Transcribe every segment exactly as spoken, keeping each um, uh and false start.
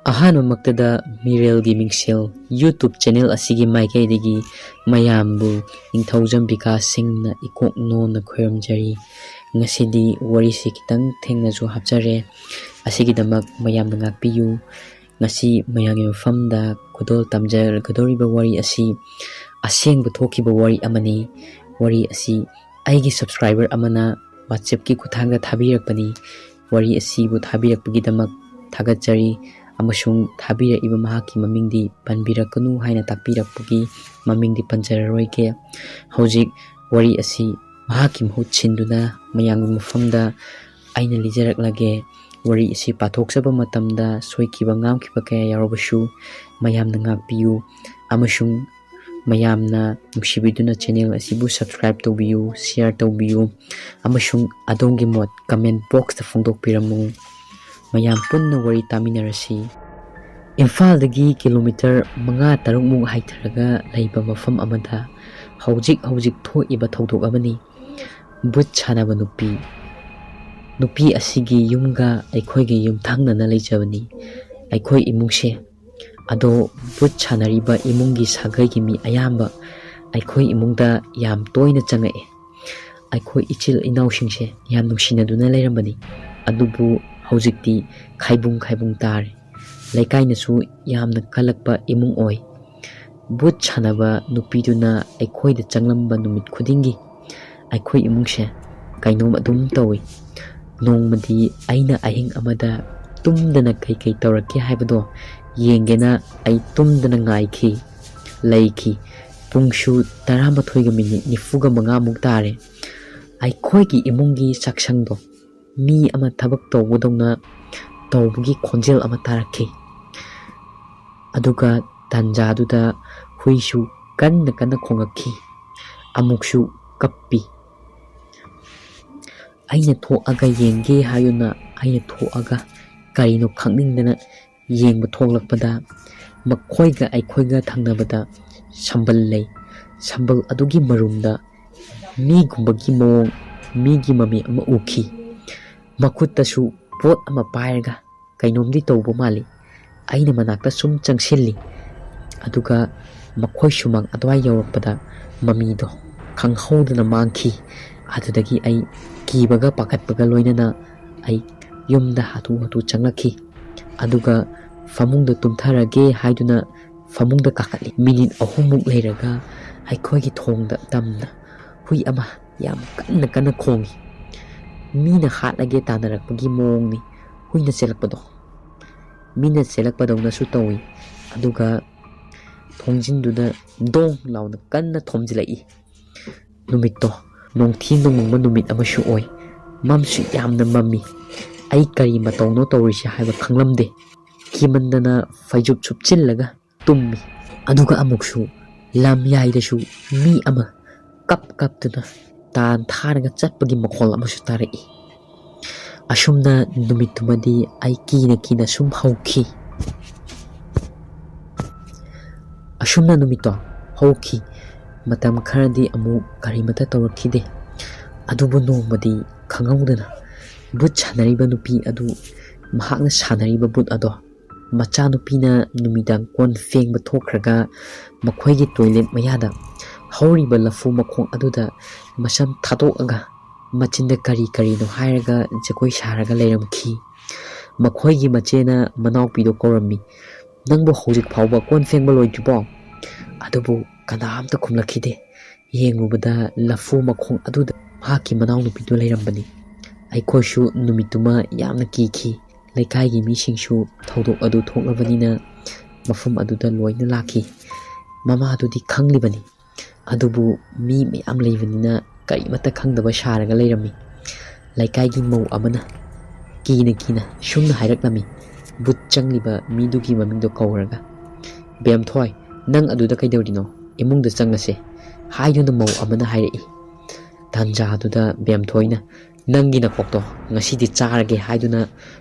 ꯑꯍꯥꯟꯕꯃꯛꯇꯗ ꯃꯤꯔꯦꯜꯒꯤ ꯃꯤꯡꯁꯦꯜ YouTube channel ꯑꯁꯤꯒꯤ ꯃꯥꯏꯀꯩꯗꯒꯤ ꯃꯌꯥꯝꯕꯨ ꯅꯤꯡꯊꯧꯖꯝ ꯕꯤꯀꯥꯁ ꯁꯤꯡꯅ ꯏꯀꯣꯛ ꯅꯣꯟꯅ ꯈꯣꯏꯔꯝꯖꯔꯤ꯫ ꯉꯁꯤꯗꯤ ꯋꯥꯔꯤꯁꯤ ꯈꯤꯇꯪ ꯊꯦꯡꯅꯁꯨ ꯍꯥꯞꯆꯔꯦ꯫ ꯑꯁꯤꯒꯤꯗꯃꯛ ꯃꯌꯥꯝꯅ ꯉꯥꯛꯄꯤꯌꯨ꯫ ꯉꯁꯤ ꯃꯌꯥꯝꯒꯤ ꯃꯐꯝꯗ ꯈꯨꯗꯣꯜ ꯇꯝꯖꯒꯗꯧꯔꯤꯕ ꯋꯥꯔꯤ ꯑꯁꯤ ꯑꯁꯦꯡꯕ ꯊꯣꯛꯈꯤꯕ ꯋꯥꯔꯤ ꯑꯃꯅꯤ꯫ ꯋꯥꯔꯤ ꯑꯁꯤ ꯑꯩꯒꯤ subscriber ꯑꯃꯅ WhatsAppꯀꯤ ꯈꯨꯠꯊꯥꯡꯗ ꯊꯥꯕꯤꯔꯛꯄꯅꯤ꯫ ꯋꯥꯔꯤ ꯑꯁꯤꯕꯨ ꯊꯥꯕꯤꯔꯛꯄꯒꯤꯗꯃꯛ ꯊꯥꯒꯠꯆꯔꯤ, ꯑꯃꯁꯨꯡ ꯊꯥꯕꯤꯔꯛꯏꯕ ꯃꯍꯥꯛꯀꯤ ꯃꯃꯤꯡꯗꯤ ꯄꯟꯕꯤꯔꯛꯀꯅꯨ ꯍꯥꯏꯅ ꯇꯥꯛꯄꯤꯔꯛꯄꯒꯤ ꯃꯃꯤꯡꯗꯤ ꯄꯟꯖꯔꯔꯣꯏꯒꯦ꯫ ꯍꯧꯖꯤꯛ ꯋꯥꯔꯤ ꯑꯁꯤ ꯃꯍꯥꯛꯀꯤ ꯃꯍꯨꯠ ꯁꯤꯟꯗꯨꯅ ꯃꯌꯥꯝꯒꯤ ꯃꯐꯝꯗ ꯑꯩꯅ ꯂꯤꯖꯔꯛꯂꯒꯦ꯫ ꯋꯥꯔꯤ ꯑꯁꯤ ꯄꯥꯊꯣꯛꯆꯕ ꯃꯇꯝꯗ ꯁꯣꯏꯈꯤꯕ ꯉꯥꯝꯈꯤꯕ ꯀꯌꯥ ꯌꯥꯎꯔꯕꯁꯨ ꯃꯌꯥꯝꯅ ꯉꯥꯛꯄꯤꯌꯨ, ꯑꯃꯁꯨꯡ ꯃꯌꯥꯝꯅ ꯅꯨꯡꯁꯤꯕꯤꯗꯨꯅ ꯆꯦꯅꯦꯜ ꯑꯁꯤꯕꯨ subscribe ꯇꯧꯕꯤꯌꯨ, share ꯇꯧꯕꯤꯌꯨ, ꯑꯃꯁꯨꯡ ꯑꯗꯣꯝꯒꯤ ꯃꯣꯠ comment boxꯇ ꯐꯣꯡꯗꯣꯛꯄꯤꯔꯝꯃꯨ꯫ ꯃꯌꯥꯝ ꯄꯨꯟꯅ ꯋꯥꯔꯤ ꯇꯥꯃꯤꯟꯅꯔꯁꯤ꯫ ꯏꯝꯐꯥꯜꯗꯒꯤ ꯀꯤꯂꯣꯃꯤꯇꯔ ꯃꯉꯥ ꯇꯔꯨꯛꯃꯨꯛ ꯍꯥꯏꯊꯔꯒ ꯂꯩꯕ ꯃꯐꯝ ꯑꯃꯗ ꯍꯧꯖꯤꯛ ꯍꯧꯖꯤꯛ ꯊꯣꯛꯏꯕ ꯊꯧꯗꯣꯛ ꯑꯃꯅꯤ꯫ ꯚꯨꯠ ꯁꯥꯟꯅꯕ ꯅꯨꯄꯤ꯫ ꯅꯨꯄꯤ ꯑꯁꯤꯒꯤ ꯌꯨꯝꯒ ꯑꯩꯈꯣꯏꯒꯤ ꯌꯨꯝ ꯊꯪꯅꯅ ꯂꯩꯖꯕꯅꯤ꯫ ꯑꯩꯈꯣꯏ ꯏꯃꯨꯡꯁꯦ ꯑꯗꯣ ꯚꯨꯠ ꯁꯥꯟꯅꯔꯤꯕ ꯏꯃꯨꯡꯒꯤ ꯁꯥꯒꯩꯒꯤ ꯃꯤ ꯑꯌꯥꯝꯕ ꯑꯩꯈꯣꯏ ꯏꯃꯨꯡꯗ ꯌꯥꯝ ꯇꯣꯏꯅ ꯆꯪꯉꯛꯑꯦ꯫ ꯑꯩꯈꯣꯏ ꯏꯆꯤꯜ ꯏꯅꯥꯎꯁꯤꯡꯁꯦ ꯌꯥꯝ ꯅꯨꯡꯁꯤꯅꯗꯨꯅ ꯂꯩꯔꯝꯕꯅꯤ, ꯑꯗꯨꯕꯨ ꯍꯧꯖꯤꯛꯇꯤ ꯈꯥꯏꯕꯨꯡ ꯈꯥꯏꯕꯨꯡ ꯇꯥꯔꯦ꯫ ꯂꯩꯀꯥꯏꯅꯁꯨ ꯌꯥꯝꯅ ꯀꯜꯂꯛꯄ ꯏꯃꯨꯡ ꯑꯣꯏ꯫ ꯚꯨꯠ ꯁꯥꯟꯅꯕ ꯅꯨꯄꯤꯗꯨꯅ ꯑꯩꯈꯣꯏꯗ ꯆꯪꯂꯝꯕ ꯅꯨꯃꯤꯠ ꯈꯨꯗꯤꯡꯒꯤ ꯑꯩꯈꯣꯏ ꯏꯃꯨꯡꯁꯦ ꯀꯩꯅꯣꯝ ꯑꯗꯨꯝ ꯇꯧꯏ꯫ ꯅꯣꯡꯃꯗꯤ ꯑꯩꯅ ꯑꯍꯤꯡ ꯑꯃꯗ ꯇꯨꯝꯗꯅ ꯀꯩ ꯀꯩ ꯇꯧꯔꯛꯀꯦ ꯍꯥꯏꯕꯗꯣ ꯌꯦꯡꯒꯦꯅ ꯑꯩ ꯇꯨꯝꯗꯅ ꯉꯥꯏꯈꯤ, ꯂꯩꯈꯤ꯫ ꯄꯨꯡꯁꯨ ꯇꯔꯥꯃꯥꯊꯣꯏꯒ ꯃꯤꯅꯤꯠ ꯅꯤꯐꯨꯒ ꯃꯉꯥꯃꯨꯛ ꯇꯥꯔꯦ꯫ ꯑꯩꯈꯣꯏꯒꯤ ꯏꯃꯨꯡꯒꯤ ꯆꯥꯛꯁꯪꯗꯣ ꯃꯤ ꯑꯃ ꯊꯕꯛ ꯇꯧꯕꯗꯧꯅ ꯇꯧꯕꯒꯤ ꯈꯣꯟꯖꯦꯜ ꯑꯃ ꯇꯥꯔꯛꯈꯤ꯫ ꯑꯗꯨꯒ ꯇꯥꯟꯖꯥꯗꯨꯗ ꯍꯨꯏꯁꯨ ꯀꯟꯅ ꯀꯟꯅ ꯈꯣꯡꯉꯛꯈꯤ꯫ ꯑꯃꯨꯛꯁꯨ ꯀꯞꯄꯤ꯫ ꯑꯩꯅ ꯊꯣꯛꯑꯒ ꯌꯦꯡꯒꯦ ꯍꯥꯏꯗꯨꯅ ꯑꯩꯅ ꯊꯣꯛꯑꯒ ꯀꯔꯤꯅꯣ ꯈꯪꯅꯤꯡꯗꯅ ꯌꯦꯡꯕ ꯊꯣꯛꯂꯛꯄꯗ ꯃꯈꯣꯏꯒ ꯑꯩꯈꯣꯏꯒ ꯊꯪꯅꯕꯗ ꯁꯝꯕꯜ ꯂꯩ꯫ ꯁꯝꯕꯜ ꯑꯗꯨꯒꯤ ꯃꯔꯨꯝꯗ ꯃꯤꯒꯨꯝꯕꯒꯤ ꯃꯑꯣꯡ, ꯃꯤꯒꯤ ꯃꯃꯤ ꯑꯃ ꯎꯈꯤ꯫ ꯃꯈꯨꯠꯇꯁꯨ ꯄꯣꯠ ꯑꯃ ꯄꯥꯏꯔꯒ ꯀꯩꯅꯣꯝꯗꯤ ꯇꯧꯕ ꯃꯥꯜꯂꯤ꯫ ꯑꯩꯅ ꯃꯅꯥꯛꯇ ꯁꯨꯝ ꯆꯪꯁꯤꯜꯂꯤ꯫ ꯑꯗꯨꯒ ꯃꯈꯣꯏ ꯁꯨꯃꯥꯡ ꯑꯗꯨꯋꯥꯏ ꯌꯧꯔꯛꯄꯗ ꯃꯃꯤꯗꯣ ꯈꯪꯍꯧꯗꯅ ꯃꯥꯡꯈꯤ꯫ ꯑꯗꯨꯗꯒꯤ ꯑꯩ ꯀꯤꯕꯒ ꯄꯥꯈꯠꯄꯒ ꯂꯣꯏꯅꯅ ꯑꯩ ꯌꯨꯝꯗ ꯍꯥꯊꯨ ꯍꯥꯊꯨ ꯆꯪꯂꯛꯈꯤ꯫ ꯑꯗꯨꯒ ꯐꯃꯨꯡꯗ ꯇꯨꯝꯊꯔꯒꯦ ꯍꯥꯏꯗꯨꯅ ꯐꯃꯨꯡꯗ ꯀꯥꯈꯠꯂꯤ꯫ ꯃꯤꯅꯤꯠ ꯑꯍꯨꯝꯃꯨꯛ ꯂꯩꯔꯒ ꯑꯩꯈꯣꯏꯒꯤ ꯊꯣꯡꯗ ꯇꯝꯅ ꯍꯨꯏ ꯑꯃ ꯌꯥꯝ ꯀꯟꯅ ꯀꯟꯅ ꯈꯣꯡꯏ꯫ ꯃꯤꯅ ꯍꯥꯠꯂꯒꯦ ꯇꯥꯟꯅꯔꯛꯄꯒꯤ ꯃꯑꯣꯡꯅꯤ ꯍꯨꯏꯅ ꯆꯦꯜꯂꯛꯄꯗꯣ꯫ ꯃꯤꯅ ꯆꯦꯜꯂꯛꯄꯗꯧꯅꯁꯨ ꯇꯧꯏ꯫ ꯑꯗꯨꯒ ꯊꯣꯡꯖꯤꯟꯗꯨꯗ ꯗꯣꯡ ꯂꯥꯎꯅ ꯀꯟꯅ ꯊꯣꯝꯖꯤꯜꯂꯛꯏ꯫ ꯅꯨꯃꯤꯠꯇꯣ ꯅꯣꯡꯊꯤ ꯅꯣꯡꯃꯪꯕ ꯅꯨꯃꯤꯠ ꯑꯃꯁꯨ ꯑꯣꯏ꯫ ꯃꯝꯁꯨ ꯌꯥꯝꯅ ꯃꯝꯃꯤ꯫ ꯑꯩ ꯀꯔꯤ ꯃꯇꯧꯅꯣ ꯇꯧꯔꯤꯁꯦ ꯍꯥꯏꯕ ꯈꯪꯂꯝꯗꯦ꯫ ꯀꯤꯃꯟꯗꯅ ꯐꯩꯖꯨꯞ ꯁꯨꯞꯆꯤꯜꯂꯒ ꯇꯨꯝꯃꯤ꯫ ꯑꯗꯨꯒ ꯑꯃꯨꯛꯁꯨ ꯂꯝꯌꯥꯏꯗꯁꯨ ꯃꯤ ꯑꯃ ꯀꯞ ꯀꯞꯇꯨꯅ ꯇꯥꯟ ꯊꯥꯔꯒ ꯆꯠꯄꯒꯤ ꯃꯈꯣꯜ ꯑꯃꯁꯨ ꯇꯥꯔꯛꯏ꯫ ꯑꯁꯨꯝꯅ ꯅꯨꯃꯤꯠꯇꯨꯃꯗꯤ ꯑꯩ ꯀꯤꯅ ꯀꯤꯅ ꯁꯨꯝ ꯍꯧꯈꯤ꯫ ꯑꯁꯨꯝꯅ ꯅꯨꯃꯤꯠꯇꯣ ꯍꯧꯈꯤ꯫ ꯃꯇꯝ ꯈꯔꯗꯤ ꯑꯃꯨꯛ ꯀꯔꯤꯃꯠꯇ ꯇꯧꯔꯛꯈꯤꯗꯦ꯫ ꯑꯗꯨꯕꯨ ꯅꯣꯡꯃꯗꯤ ꯈꯪꯍꯧꯗꯅ ꯕꯨꯠ ꯁꯥꯟꯅꯔꯤꯕ ꯅꯨꯄꯤ ꯑꯗꯨ, ꯃꯍꯥꯛꯅ ꯁꯥꯟꯅꯔꯤꯕ ꯕꯨꯠ ꯑꯗꯣ, ꯃꯆꯥꯅꯨꯄꯤꯅ ꯅꯨꯃꯤꯗꯥꯡ ꯀꯣꯟ ꯐꯦꯡꯕ ꯊꯣꯛꯈ꯭ꯔꯒ ꯃꯈꯣꯏꯒꯤ ꯇꯣꯏꯂꯦꯠ ꯃꯌꯥꯗ ꯍꯧꯔꯤꯕ ꯂꯐꯨ ꯃꯈꯣꯡ ꯑꯗꯨꯗ ꯃꯁꯝ ꯊꯥꯗꯣꯛꯑꯒ ꯃꯆꯤꯟꯗ ꯀꯔꯤ ꯀꯔꯤꯅꯣ ꯍꯥꯏꯔꯒ ꯖꯒꯣꯏ ꯁꯥꯔꯒ ꯂꯩꯔꯝꯈꯤ꯫ ꯃꯈꯣꯏꯒꯤ ꯃꯆꯦꯅ ꯃꯅꯥꯎꯄꯤꯗꯣ ꯀꯧꯔꯝꯃꯤ, "ꯅꯪꯕꯨ ꯍꯧꯖꯤꯛ ꯐꯥꯎꯕ ꯀꯣꯟ ꯐꯦꯡꯕ ꯂꯣꯏꯗ꯭ꯔꯤꯕꯣ?" ꯑꯗꯨꯕꯨ ꯀꯅꯥꯝꯇ ꯈꯨꯝꯂꯛꯈꯤꯗꯦ꯫ ꯌꯦꯡꯂꯨꯕꯗ ꯂꯐꯨ ꯃꯈꯣꯡ ꯑꯗꯨꯗ ꯃꯍꯥꯛꯀꯤ ꯃꯅꯥꯎꯅꯨꯄꯤꯗꯨ ꯂꯩꯔꯝꯕꯅꯤ꯫ ꯑꯩꯈꯣꯏꯁꯨ ꯅꯨꯃꯤꯠꯇꯨꯃ ꯌꯥꯝꯅ ꯀꯤꯈꯤ꯫ ꯂꯩꯀꯥꯏꯒꯤ ꯃꯤꯁꯤꯡꯁꯨ ꯊꯧꯗꯣꯛ ꯑꯗꯨ ꯊꯣꯛꯂꯕꯅꯤꯅ ꯃꯐꯝ ꯑꯗꯨꯗ ꯂꯣꯏꯅ ꯂꯥꯛꯈꯤ꯫ ꯃꯃꯥꯗꯨꯗꯤ ꯈꯪꯂꯤꯕꯅꯤ, ꯑꯗꯨꯕꯨ ꯃꯤ ꯃꯌꯥꯝ ꯂꯩꯕꯅꯤꯅ ꯀꯔꯤꯃꯠꯇ ꯈꯪꯗꯕ ꯁꯥꯔꯒ ꯂꯩꯔꯝꯃꯤ꯫ ꯂꯩꯀꯥꯏꯒꯤ ꯃꯧ ꯑꯃꯅ ꯀꯤꯅ ꯀꯤꯅ ꯁꯨꯝꯅ ꯍꯥꯏꯔꯛꯂꯝꯃꯤ, ꯕꯨꯠ ꯆꯪꯂꯤꯕ ꯃꯤꯗꯨꯒꯤ ꯃꯃꯤꯡꯗꯣ ꯀꯧꯔꯒ, "ꯕꯦꯝꯊꯣꯏ, ꯅꯪ ꯑꯗꯨꯗ ꯀꯩꯗꯧꯔꯤꯅꯣ? ꯏꯃꯨꯡꯗ ꯆꯪꯂꯁꯦ," ꯍꯥꯏꯗꯨꯅ ꯃꯧ ꯑꯃꯅ ꯍꯥꯏꯔꯛꯏ꯫ ꯇꯥꯟꯖꯥꯗꯨꯗ ꯕꯦꯝꯊꯣꯏꯅ, "ꯅꯪꯒꯤ ꯅꯀꯣꯛꯇꯣ ꯉꯁꯤꯗꯤ ꯆꯥꯔꯒꯦ," ꯍꯥꯏꯗꯨꯅ